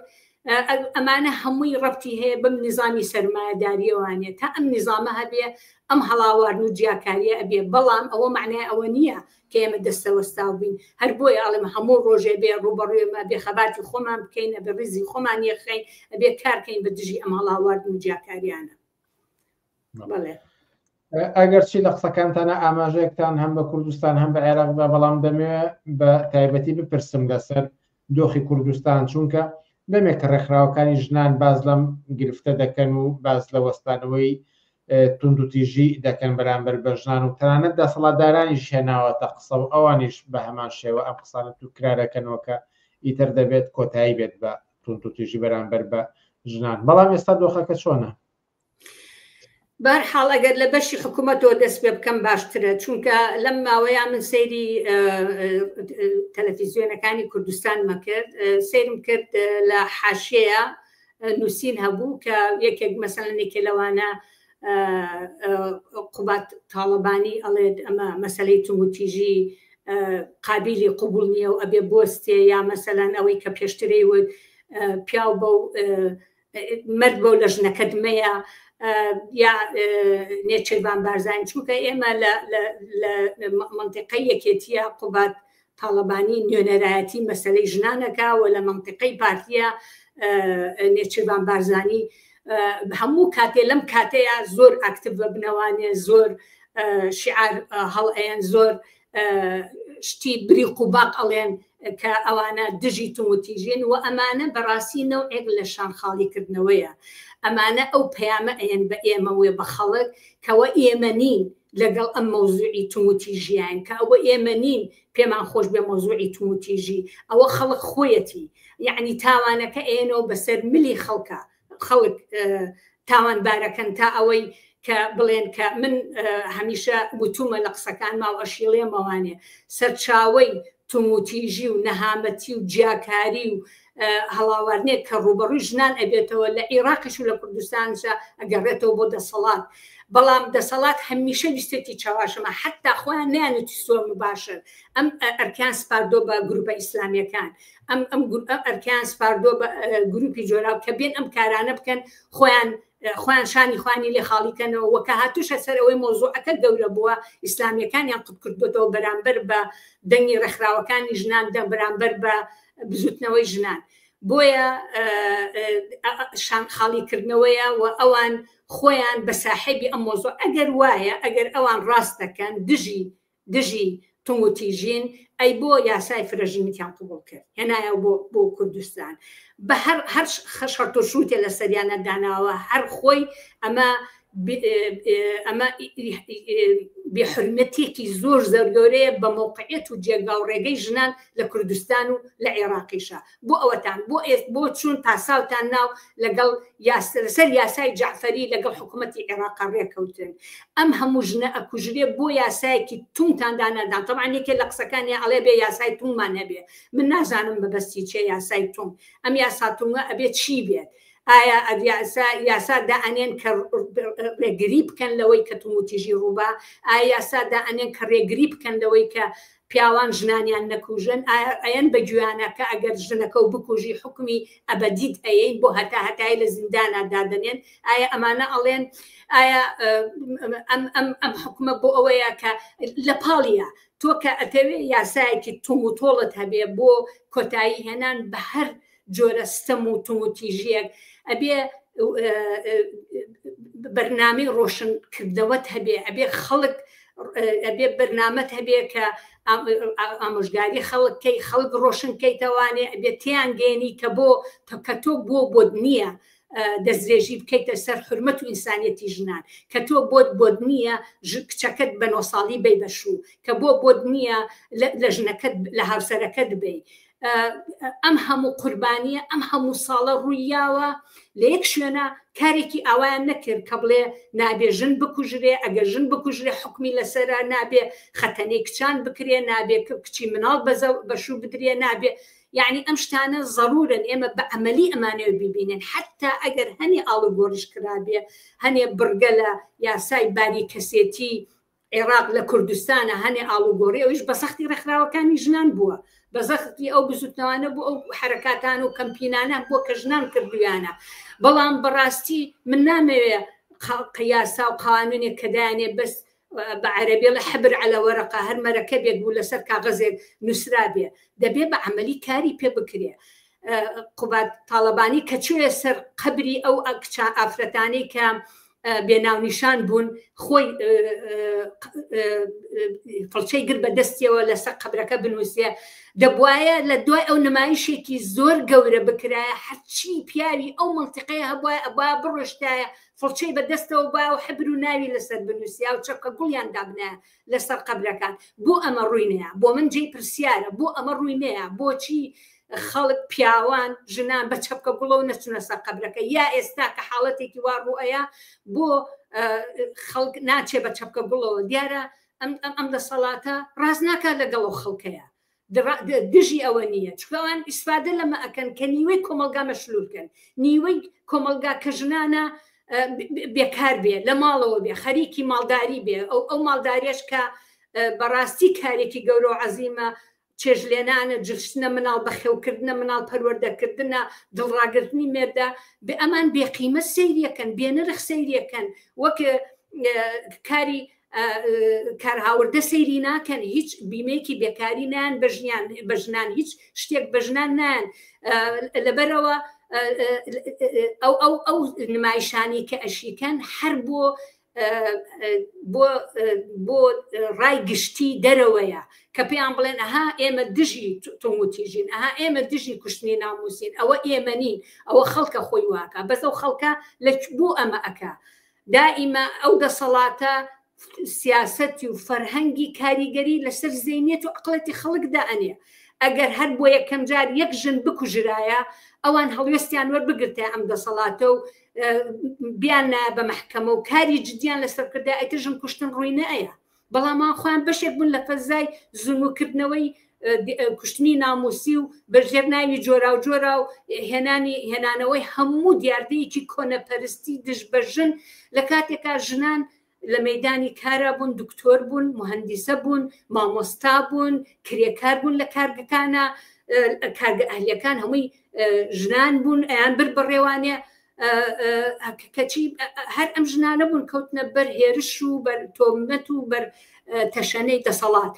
ئەمانە هەمووی ڕەبتی هەیە بەم نیزامی سەرمایەداریەوانە تا ئەم نیزامە هەبێ ئەم هەڵاوارن و جیاکاریە ئەبێ بەڵام ئەوە معنای ئەوە نییە کە ئێمە دەستەوەستاو بین هەر بۆیە ئەڵێم هەموو ڕۆژێ بێ ڕووبەڕووێمە بێ خەباتی خۆمان بکەین ئەبێ ڕیزی خۆمان یەکخەین ئەبێ کارکەین بە دژی ئەم هەڵاواردن و جیاکاریانە. بەڵێ. ئەگەرچی لە قسەکانتانە ئاماژەیەکتان هەم بە کوردستان هەم بە عێراقدا بەڵام دەمەوێ بە تایبەتی بپرسم لەسەر دۆخی کوردستان چونکە دەمێک کە ڕێکخراوەکانی ژنان باز لەم گرفتە دەکەن و باز لە وەستانەوەی توندوتیژی دەکەن بەرامبەر بە ژنان و تەنانەت دەسەڵاتدارانیش هێناوەتە قسە و ئەوانیش بە هەمان شێوە ئەم قسانە توکرارەکەنەوە کە ئیتر دەبێت کۆتایی بێت بە توندوتیژی بەرامبەر بە ژنان بەڵام ئێستا دۆخەکە چۆنە؟ بەهەرحاڵ ئەگەر لە بەشی حکوومەتەوە دەست پێ بکەم باشترە چونکە لەم ماوەیە من سەیری تەلەفیزیۆنەکانی کوردستانمە کرد سەیرم کرد لە حاشیەیە نووسین هەبوو کە یەکێک مەسەلەن یەکێ لەوانە قوبات تاڵەبانی ئەڵێت ئەمە مەسلەی توندوتیژی قابلی قوبول نییە و ئەبێ بۆستێ یا مەسەلەن ئەوەی کە پێشترەی وت پیاو بەو مەرد بەو لە ژنەکەت مەیە یا نێچیرڤان بارزانی چونکە ئێمە لە منطقەی یەکێتیە قوبات تاڵەبانی نوێنەرایەتی مەسلەی ژنانەکە و لە منطقەی پارتیە نێچیرڤان بارزانی هەموو کاتێ لەم کاتەیە زۆر ئاکتیڤ ببنەوانێ زۆر شعار هەڵئەیەن زۆر شتی بریق و باق ئەڵێن کە ئەوانە دژی توندوتیژین و ئەمانە بەڕاستی نەوعێک لە شان خاڵی کردنەوەیە ئەمانە ئەو پەیامە ئەیەن بە ئێمە وێ بە خەڵک کەوە ئێمە نین لەگەڵ ئەم مەوزوعی توندوتیژیان کە ئەوە ئێمە نین پێمان خۆش بێ مەوزوعی توندوتیژی ئەوە خەڵک خۆیەتی یعنی تاوانەکە ئێنەوە بەسەر ملی خەڵکە خەڵک تاوانبارەکەن تا ئەوەی کە بڵێن کە من هەمیشە وتومە لە قسەکانما و ئەشیڵێمەوانێ سەرچاوەی توموتیژی و نەهامەتی و جیاکاری و هەڵاواردنێک کە ڕوبەڕووی ژنان ئەبێتەوە لە عیراقیش و لە کوردستانشە ئەگەڕێتەوە بۆ دەسەڵات بەڵام دەسەڵات هەمیشە ویستێتی چاواشەمە حتا خۆیان نیانوتیستوە مباشر ئەم ئەرکیان سپاردۆ بە گروپە ئیسلامیەکان ئەم ئەم ئەرکیان سپاردووە بە گروپی جۆراو کە بێن ئەم کارانە بکەن خۆیان خۆیان شانی خوانی لێ خاڵیکەنەوە وە کە هاتوشە سەر ئەوەی مۆزوعەکە گەورە بووە ئیسلامیەکانیان قوت کردوێتەوە بەرامبەر بە دەنگی ڕێکخراوەکانی ژنان دە بەرامبەر بە بزوتنەوەی ژنان بۆیە شان خاڵیکردنەوەیە و ئەوان خۆیان بە ساحێبی ئەم مۆزوع ئەگەر وایە ئەگەر ئەوان ڕاست دەکەن دژی دژی توندوتیژین ئەی بۆ یاسای فرەژنیتیان قبوڵ کرد هێنایەوە بۆ بۆ کوردستان بە هەر هەر شەرت و شروتێ لەسەریانە داناوە هەر خۆی ئەمە ئەمە بێحرمەتێکی زۆر زۆر گەورەیە بە مەوقعیەت و جێگا و ڕێگەی ژنان لە کوردستان و لە عێراقیشە بۆ ئەوەتان بۆ ئێست بۆ چوون پاساوتان ناو لەگەڵ لەسەر یاسای جەعفەری لەگەڵ حکوومەتی عێراقا ڕێکەوتن ئەم هەموو ژنە ئەکوژرێ بۆ یاسایەکی توندتان دانادان تەبعەن یەکێ لە قسەکانی ئەڵێ بێ یاسای توندمان هەبێ من نازانم مەبەستی چیە یاسای توند ئەم یاسا توندە ئەبێ چی بێت ئایا یاسا یاسا دائەنێن کە ڕێگری بکەن لەوەی کە توندوتیژی ڕووبا ئایا یاسا دائەنێن کە ڕێگری بکەن لەوەی کە پیاوان ژنانیان نەکوژن ئایا ئەیەن بە گوێیانا کە ئەگەر ژنەکەو بکوژی حوکمی ئەبەدیت ئەیەین بۆ هەتا هەتای لە زیندانا دادەنێن ئایا ئەمانە ئەڵێن ئایا ئەم ئەم ئەم حکومە بۆ ئەوەیە کە لە پاڵیە تۆ کە ئەتەوێ یاسایەکی توند و تۆڵت هەبێ بۆ کۆتایی هێنان بە هەر جۆرە ستەم و توندوتیژیەک ئەبێ بەرنامەی ڕۆشن کردنەوەت هەبێ ئەبێ خەڵک ئەبێ بەرنامەت هەبێ کە ئامۆژگاری خەڵک کەی خەڵک ڕۆشن کەیتەوانێ ئەبێ تیان گەێنی کە بۆ کە تۆ بۆ بۆت نییە دەستدرێژی بکەیتە سەر حرمەت و ئینسانیەتی ژنان کە تۆ بۆت بۆت نییە کچەکەت بە نۆ ساڵی بی بە شوو کە بۆ بۆت نییە لە ژنەکەت لە هاوسەرەکەت بی ئەم هەموو قوربانیە ئەم هەموو ساڵە ڕوویاوە لە یەک شوێنە کارێکی ئاوایان نەکرد کە بڵێ نابێ ژن بکوژرێ ئەگەر ژن بکوژرێ حکمی لەسرە نابێ خەتەنەی کچان بکرێ نابێ کچی مناڵ بەشوو بدرێ نابێ. یعنی ئەم شتانە زەرورن ئێمە بە عملی ئەمانەوە ببینن حتا ئەگەر هەنێ ئاڵوگۆڕیش کرابێ هەنێ بڕگە لە یاسای باری کەسێتی عێراق لە کوردستانە هەنێ ئاڵوگۆڕی ئەویش بە سەختی ڕێکخراوەکانی ژنان بووە بە زەختی ئەو بزوتنەوانە بۆ ئەو حرەکاتان و کەمپینانە بۆ کە ژنان کردویانە بەڵام بەڕاستی من نامەوێ یاسا و قانونێک کە دانێ بەس بە عەرەبی ئەڵێ حبر علی ورقە هەر مەرەکەبێک بوو لەسەر کاغەزێک نووسرابێ دەبێ بە عەمەلی کاری پێ بکرێ قوباد تاڵەبانی کە چوێ سەر قەبری ئەو کچە ئافرەتانەی کە بێناونیشان بوون خۆی فڵچەی گر بە دەستیەوە لەسەر قەبرەکە بنووسێ دەبواە لە دوای ئەو نمایشێکی زۆر گەورە بکرایە هەرچی پیاوی ئەو منتیقەیە هەبواە ئەبا بڕشتایە فڵچەی بە دەستەوە با و حبر و ناوی لەسەر بنووسیا و چەپکە گوڵیان دابنایە لەسەر قەبرەکان. بۆ ئەمە ڕووی نەیا؟ بۆ من جێی پرسیارە بۆ ئەمە ڕووی نەیا؟ بۆچی خەڵک، پیاوان، ژنان بە چەپکە گوڵەوە نەچوونە سەر قەبرەکە؟ یا ئێستا کە حاڵەتێکی وا ڕوو ئەیا بۆ خەڵک ناچێ بە چەپکە گوڵەوە؟ دیارە ئەم دەسەڵاتە ڕاست ناکات لەگەڵ ئەو خەڵکەیە. دژی ئەوە نییە چونکە ئەوان ئیسفادە لەمە ئەکەن کە نیوەی کۆمەلگا مەشلول کەن نیوەی کۆمەلگا کە ژنانە بێکار بێ لە ماڵەوە بێ خەریکی ماڵداری بێ ئەو ئەو ماڵداریش کە بەڕاستی کارێکی گەورە و عەزیمە چێژلێنانە جلشتنە مناڵ بەخێوکردنە مناڵ پەروەردەکردنە دڵڕاگرتنی مێردە بێ ئەمان بێقیمە سەیریەکەن بێنرخ سەیریەکەن وەک کاری کارهاوردە سەیری ناکەن هیچ بیمەیەکی بێکاری نان بە ژیان بە ژنان هیچ شتێک بە ژنان نان لەبەرەوە ئەو ئەو ئەو نمایشانی کە ئەشیکەن هەر بۆ بۆ بۆ ڕای گشتی دەرەوەیە کە پێیان بڵێن ئەها ئێمە دژی تونوتیژین ئەها ئێمە دژی کوشتنی ناموسین ئەوە ئێمە نین ئەوە خەڵکە خۆی واکە بەس ئەو خەڵکە لە بۆ ئەمە ئەکا دائیمە ئەو دەسەڵاتە سیاسەتی و فەرهەنگی کاریگەری لەسەر زەینیەت و عقڵەتی خەڵک دائەنێ ئەگەر هەر بۆ یەکەم جار یەک ژن بکوژرایە ئەوان هەڵوێستیان وەربگرتە ئەم دەسەڵاتە و بیان نایە بە مەحکەمە و کاری جدیان لەسەر کردە ئیتر ژن کوشتن ڕووی نەئەیە بەڵام ئەوان خۆیان بەشێک بوون لە فەزای زنووکردنەوەی کوشتنی ناموسی و بەژێر ناوی جۆراوجۆرا و هێنانی هێنانەوەی هەموو دیاردەیەکی کۆنەپەرستی دژ بە ژن لە کاتێکا ژنان لە مەدانی کارا بوون دکتۆر بوون مهندیسە بوون مامۆستا بوون کرێکار بوون لە کارگەکانە کارگە ئەهلیەکان هەمووی ژنان بوون ئەیان بر بەڕێوانێ کەچی هەر ئەم ژنانە بوون کەوتنە بەر هێرش و بەر تۆمەت و بەر تەشەنەی دەسەڵات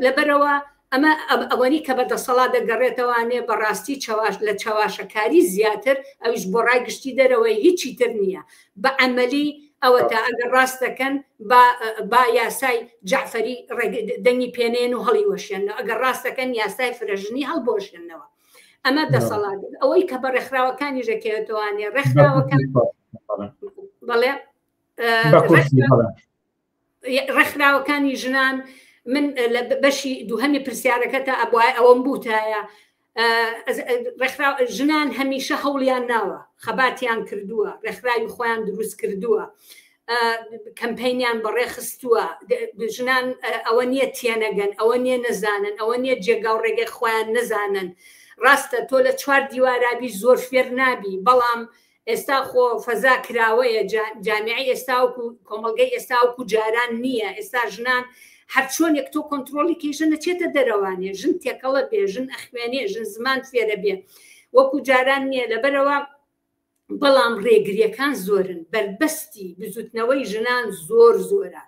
لەبەرەوە ئەمە ئەوەنی کە بە دەسەڵات دەگەڕێتەوانێ بەڕاستی چەواش لە چەواشەکاری زیاتر ئەویش بۆ ڕای گشتی دەرەوەی هیچی تر نییە بە عملی ئەوە تا ئەگەر ڕاست دەکەن با یاسای جعفەری دەنگی پێنێن و هەڵی وەشێنەوە ئەگەر ڕاست دەکەن یاسای فرەژنی هەڵبۆشێنەوە ئەمە دەسەڵات ئەوەی کە بە ڕێکخراوەکانی ژەکەوێتوانێ ڕێکخراوەکان بەڵێ ڕێکخراوەکانی ژنان من لە بەشی دووهەمی پرسیارەکە تا ئەبواە ئەوەم بوتایە ڕێکخراو ژنان هەمیشە هەوڵیان ناوە خەباتیان کردووە ڕێکخراوی خۆیان دروست کردووە کەمپینیان بەڕێخستووە ژنان ئەوە نییە تێنەگەن ئەوە نییە نەزانن ئەوە نییە جێگا و ڕێگەی خۆیان نەزانن ڕاستە تۆ لە چوار دیوارابی زۆر فێر نابی بەڵام ئێستا خۆ فەزا کراوەیە جامیعی ئێستاوکو کۆمەڵگەی ئێستاوکو جاران نییە ئێستا ژنان هەرچۆنێک تۆ کۆنتترۆلی کەی ژن نەچێتە دەرەوانێ ژن تێکەڵە بێ ژن ئەخوێنێ ژن زمان فێرە بێ وەکو جاران نییە لەبەرەوە بەڵام ڕێگریەکان زۆرن بەربەستی بزوتنەوەی ژنان زۆر زۆرە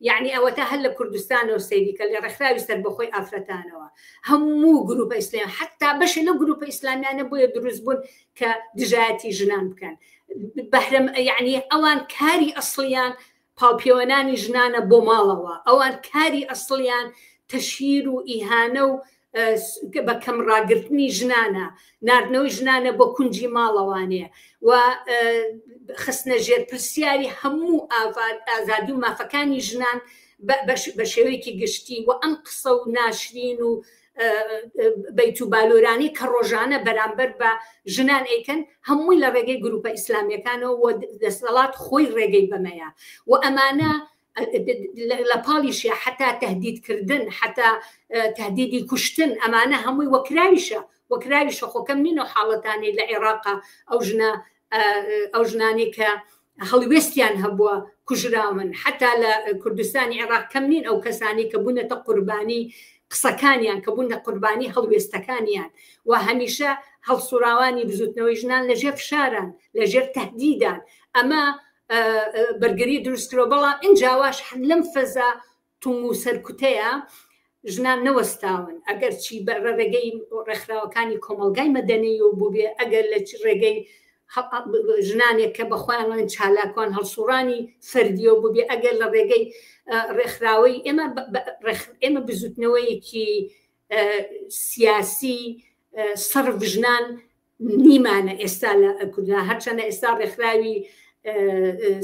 یعنی ئەوەتا هەر لە کوردستانەوە سەیریکە لە ڕێکخراوی سەربەخۆی ئافرەتانەوە هەموو گروپە ئیسلامی حتا بەشێ لەو گروپە ئیسلامیانە بۆیە دروست بوون کە دژایەتی ژنان بکەن بەهرەم یعنی ئەوان کاری ئەسڵیان پاڵپێوەنانی ژنانە بۆ ماڵەوە، ئەوان کاری ئەسڵیان تەشهیر و ئیهانە و بە کەم ڕاگرتنی ژنانە، ناردنەوەی ژنانە بۆ کونجی ماڵەوانێ و خستنە ژێر پرسیاری هەموو ئازادی و مافەکانی ژنان بە شێوەیەکی گشتی و ئەم قسە و ناشرین و بەیت و بالۆرانەی کە ڕۆژانە بەرامبەر بە ژنان ئەیکەن هەمووی لە ڕێگەی گروپە ئیسلامیەکانەوە و دەسەڵات خۆی ڕێگەی بەمەیە و ئەمانە لە پاڵیشە حتا تهدیدکردن حتا تهدیدی کوشتن ئەمانە هەمووی وەکراویشە وەکراویشە خۆکەم نین و حاڵەتانی لە عێراقا ئەو ژنە ئەو ژنانی کە هەڵوێستیان هەبووە کوژراون حتا لە کوردستانی عێراق کەم نین ئەو کەسانی کە بوونەتە قوربانی قسەکانیان کە بوونە قوربانی هەڵوێستەکانیان و هەمیشە هەڵسوراوانی بزوتنەوەی ژنان لەژێر فشاران لەژێر تهدیدان ئەمە بەرگری دروستکرۆ بەڵام ئینجاواش لەم فەزا توند و سەرکوتەیە ژنان نەوەستاون ئەگەر چی بە ڕێگەی ڕێکخراوەکانی کۆمەڵگای مەدەنی و بووبێ ئەگەر لە ڕێگەی ژنانێک کە بە خۆیان چالاکوان هەڵسوڕانی فەردیەوە بووبێ ئەگەر لە ڕێگەی ڕێکخراوەی ئێمە ئێمە بزوتنەوەیەکی سیاسی سەرف ژنان نیمانە ئێستا لە کوردستان هەرچەندە ئێستا ڕێکخراوی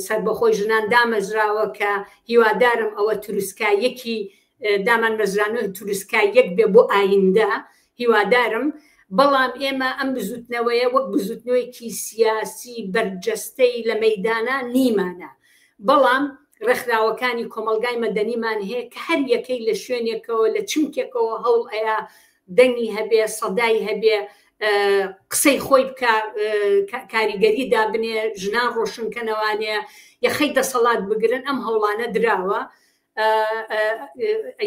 سەربەخۆی ژنان دامەزراوە کە هیوادارم ئەوە تروسکایەکی دامان مەزرانەوە تروسکایەک بێ بۆ ئایندە هیوادارم بەڵام ئێمە ئەم بزوتنەوەیە وەک بزوتنەوەیەکی سیاسی بەرجەستەی لە مەدانە نیمانە بەڵام ڕێکخراوەکانی کۆمەلگای مەدەنیمان هەیە کە هەر یەکەی لە شوێنێکەوە لە چمکێکەوە هەوڵ ئەیا دەنگی هەبێ سەدای هەبێ قسەی خۆی بکە کاریگەری دابنێ ژنان ڕۆشنکەنەوانێ یەخەی دەسەڵات بگرن ئەم هەوڵانە دراوە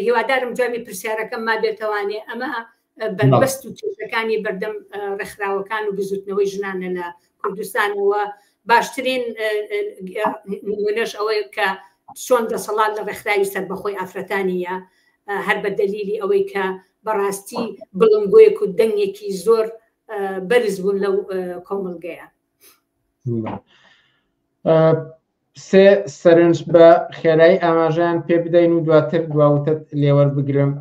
هیوادارم جوابی پرسیارەکەم مابێتەوانێ ئەمە بەربەست و کێشەکانی بەردەم ڕێکخراوەکان و بزوتنەوەی ژنانە لە کوردستانەوە باشترین نمونەش ئەوەیە کە چۆن دەسەڵات لە ڕێکخراوی سەربەخۆی ئافرەتانیە هەر بە دەلیلی ئەوەی کە بەڕاستی بڵنگۆیەک و دەنگێکی زۆر بەرز بوون لەو کۆمەڵگەیە. سێ سەرنج بە خێرایی ئاماژەیان پێ بدەین و دواتر دواوتت لێوەربگرم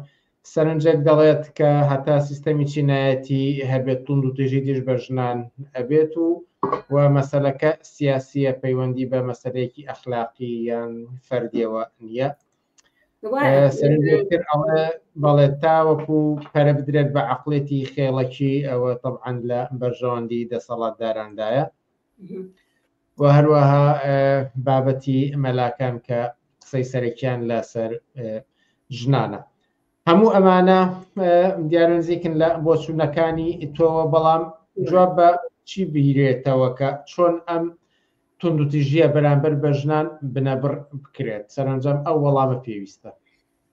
سەرنجێک دەڵێت کە هەتا سیستەمی چینایەتی هەبێت توند و تیژی دژ بە ژنان ئەبێت و و مەسەلەکە سیاسیە پەیوەندی بە مەسەلەیەکی ئەخلاقی یان فەردیەوە نییە. سەرنجێکتر ئەڵێ بەڵێ تاوەکو پەرە بدرێت بە عەقڵێتی خێڵەکی ئەوە تەبعەن لە بەرژەوەندی دەسەڵاتداراندایە و هەروەها بابەتی مەلاکان کە قسەی سەرەکیان لەسەر ژنانە هەموو ئەمانە دیارە نزیکن لە بۆچوونەکانی تۆوە بەڵام جواب بە چی بیرێتەوە کە چۆن ئەم توندوتیژییە بەرامبەر بە ژنان بنەبڕ بکرێت؟ سەرەنجام ئەو وەڵامە پێویستە.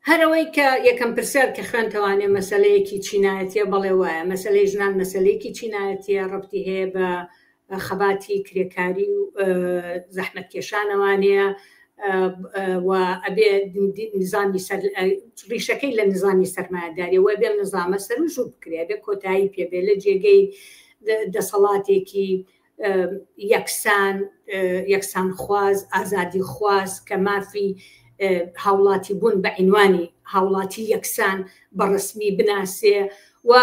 هەر ئەوەی کە یەکەم پرسیار کە خوێندتەوانێ مەسەلەیەکی چینایەتیە، بەڵێ وایە، مەسەلەی ژنان مەسەلەیەکی چینایەتیە، ڕەبتی هەیە بە خەباتی کرێکاری و زەحمەتکێشانەوانەیە و ئەبێ نزامی سەر ڕیشەکەی لە نزامی سەرمایەداریە و ئەبێ نزامە سەروژوو بکرێ، ئەبێ کۆتایی پێ بێ لە جێگەی دەسەڵاتێکی یەکسان، یەکسانخواز، ئازادیخواز کە مافی هاوڵاتی بوون بە عینوانی هاوڵاتی یەکسان بە ڕەسمی بناسێ و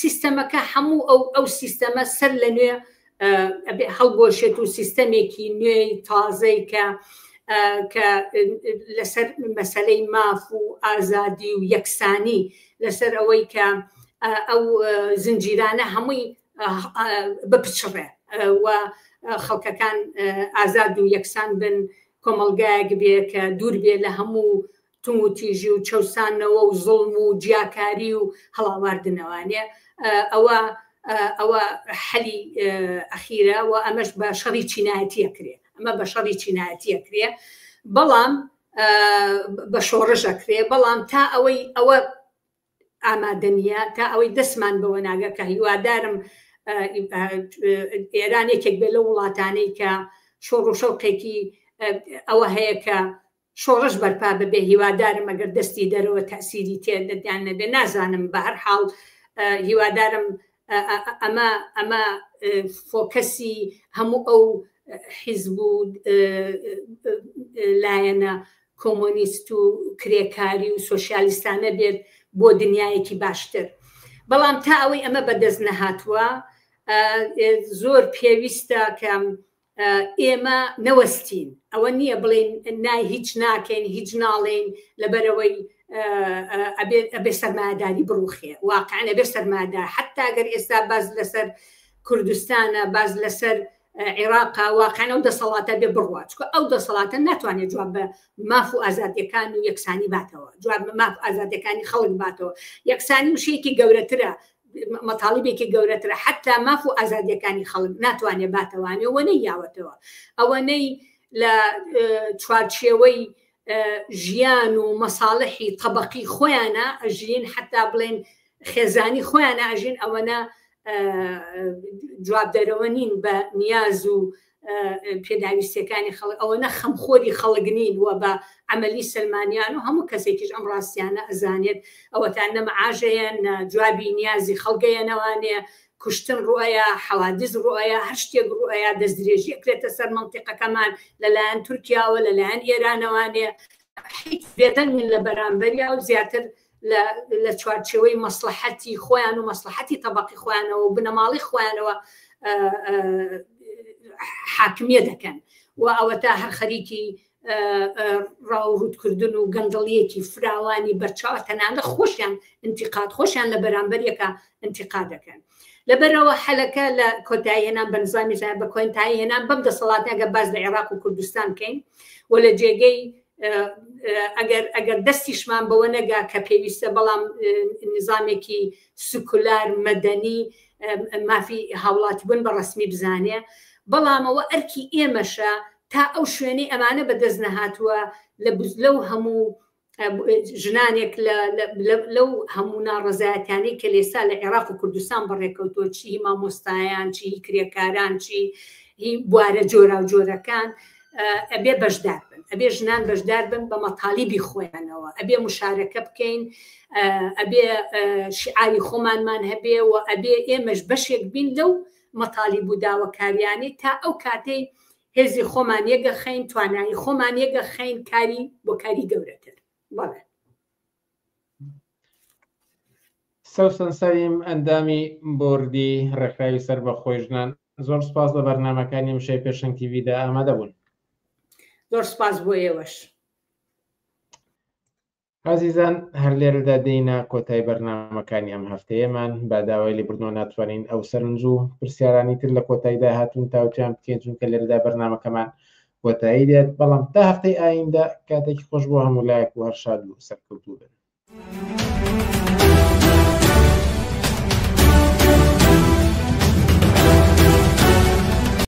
سیستەمەکە هەموو ئەو ئەو سیستەمە سەر لە نوێ هەڵبۆشێت و سیستەمێکی نوێی تازەی کە کە لەسەر مەسلەی ماف و ئازادی و یەکسانی لەسەر ئەوەی کە ئەو زنجیرانە هەمووی بپچڕێ و خەڵکەکان ئازاد و یەکسان بن کۆمەڵگایەک بێ کە دوور بێ لە هەموو توندوتیژی و چەوسانەوە و زوڵم و جیاکاری و هەڵاواردنەوانێ ئەوە ئەوە حەلی ئەخیرە و ئەمەش بە شەڕی چینایەتی ئەکرێ ئەمە بە شەڕی چینایەتی ئەکرێ بەڵام بە شۆڕش ئەکرێ بەڵام تا ئەوەی ئەوە ئامادە نییە تا ئەوەی دەستمان بەوە ناگە کە هیوادارم ئێران یەکێک بێ لەو وڵاتانەی کە شۆڕ و شەوقێکی ئەوە هەیە کە شۆڕش بەرپا ببێ هیوادارم ئەگەر دەستی دەرەوە تەسیری تێدەدیان نەبێ نازانم بە هەر حاڵ هیوادارم ئەمە ئەمە فۆکەسی هەموو ئەو حیزب و لایەنە کۆمۆنیست و کرێکاری و سۆسیالیستانە بێت بۆ دنیایەکی باشتر بەڵام تا ئەوەی ئەمە بەدەست نەهاتووە زۆر پێویستە کە ئێمە نەوەستین ئەوە نییە بڵێن نای هیچ ناکەین هیچ ناڵێین لەبەرەوەی ئەبێ سەرمایەداری بڕوخێ واقعا ئەبێ سەرمایەدار حتا گەر ئێستا باز لەسەر کوردستانە باز لەسەر عێراقا واقعەن ئەو دەسەڵاتە بێ بڕوا چکە ئەو دەسەڵاتە ناتوانێت جواب بە ماف و ئازادیەکان و یەکسانی باتەوە جواب بە ماف ئازادیەکانی خەڵک باتەوە یەکسانی وشەیەکی گەورەترە مەتاڵیبێکی گەورەترە حتا ماف و ئازادیەکانی خەڵک ناتوانێت باتەوانێ وە نەیاوەتەوە ئەوەنەی لە چوارچێوەی ژیان و مەساڵحی تەبقی خۆیانە ئەژین حتا بڵێن خێزانی خۆیانە ئەژین ئەوەنە جوابدەرەوە نین بە نیاز و پێداویستیەکانی خەڵک ئەوەنە خەمخۆری خەڵک نین و بە عملی سلمانیان و هەموو کەسێکیش ئەم ڕاستیانە ئەزانێت ئەوەتان نە معاژەیە نە جوابی نیازی خەڵگەیەنەوانێ کوشتن ڕوئەیە حەوادز ڕوئەیە هەر شتێک ڕوئەیە دەستدرێژی ئەکرێتە سەر مەنتیقەکەمان لەلایەن تورکیاوە لەلایەن ئێرانەوانێ هیچ بێدەنگن لە بەرامبەریا و زیاتر لە چوارچێوەی مەسڵەحەتی خۆیان و مەسڵەحەتی تەبەقی خۆیانەوە و بنەماڵی خۆیانەوە حاکمیە دەکەن و ئەوەتا هەر خەریکی ڕاوڕوتکردن و گەندەڵیەکی فراوانی بەرچاوە تەنانە خۆشیان انتقاد خۆشیان لە بەرامبەر یەکە انتقاد دەکەن لەبەرەوە حەلەکە لە کۆتایی هێنان بە نظامی بە کۆنتایی هێنان بەم دەسەڵاتە ئەگەر باز لە عێراق و کوردستان بکەین و لە جێگەی ئەگەر ئەگەر دەستیشمان بەوە نەگا کە پێویستە بەڵام نظامێکی سکولار مەدەنی مافی هاوڵاتی بوون بە ڕسمی بزانێ بەڵامەوە ئەرکی ئێمەشە تا ئەو شوێنەی ئەمانە بەدەست نەهاتووە لە لەو هەموو ژنانێک لەو هەموو ناڕەزایەتیانەی کە لێستا لە عێراق و کوردستان بەڕێکەوتووە چی مامۆستایان چی کرێکاران چی هی بوارە جۆراوجۆرەکان ئەبێ بەشدار بن ئەبێ ژنان بەشدار بن بە مەتالیبی خۆیانەوە ئەبێ مشارەکە بکەین ئەبێ شعاری خۆمانمان هەبێ و ئەبێ ئێمەش بەشێک بین لەو مەتالیب و داواکاریانەی تا ئەو کاتەی هێزی خۆمان یەگەخەین توانایی خۆمان یەگەخەین کاری بۆ کاری گەورەتر بەڵێ. سەوسەن سەلیم ئەندامی بۆردی ڕێکخراوی سەربەخۆی ژنان زۆر سپاس لە بەرنامەکانی مشەی پێشەنگ تیڤیدا ئامادە بوون. زۆر سپاس بۆ ئێوەش. ئازیزان هەر لێرەدا دێینە کۆتای بەرنامەکانی ئەم هەفتەیەمان بە داوای لێبوردنەوە ناتوانین ئەو سەرنج و پرسیارانی تر لە کۆتاییدا هاتوون تاوتوێیان بکەین چونکە لێرەدا بەرنامەکەمان کۆتایی دێت بەڵام تا هەفتەی ئایندە کاتێکی خۆش بۆ هەموو لایەک و هەر شاد و سەرکەوتوو بن.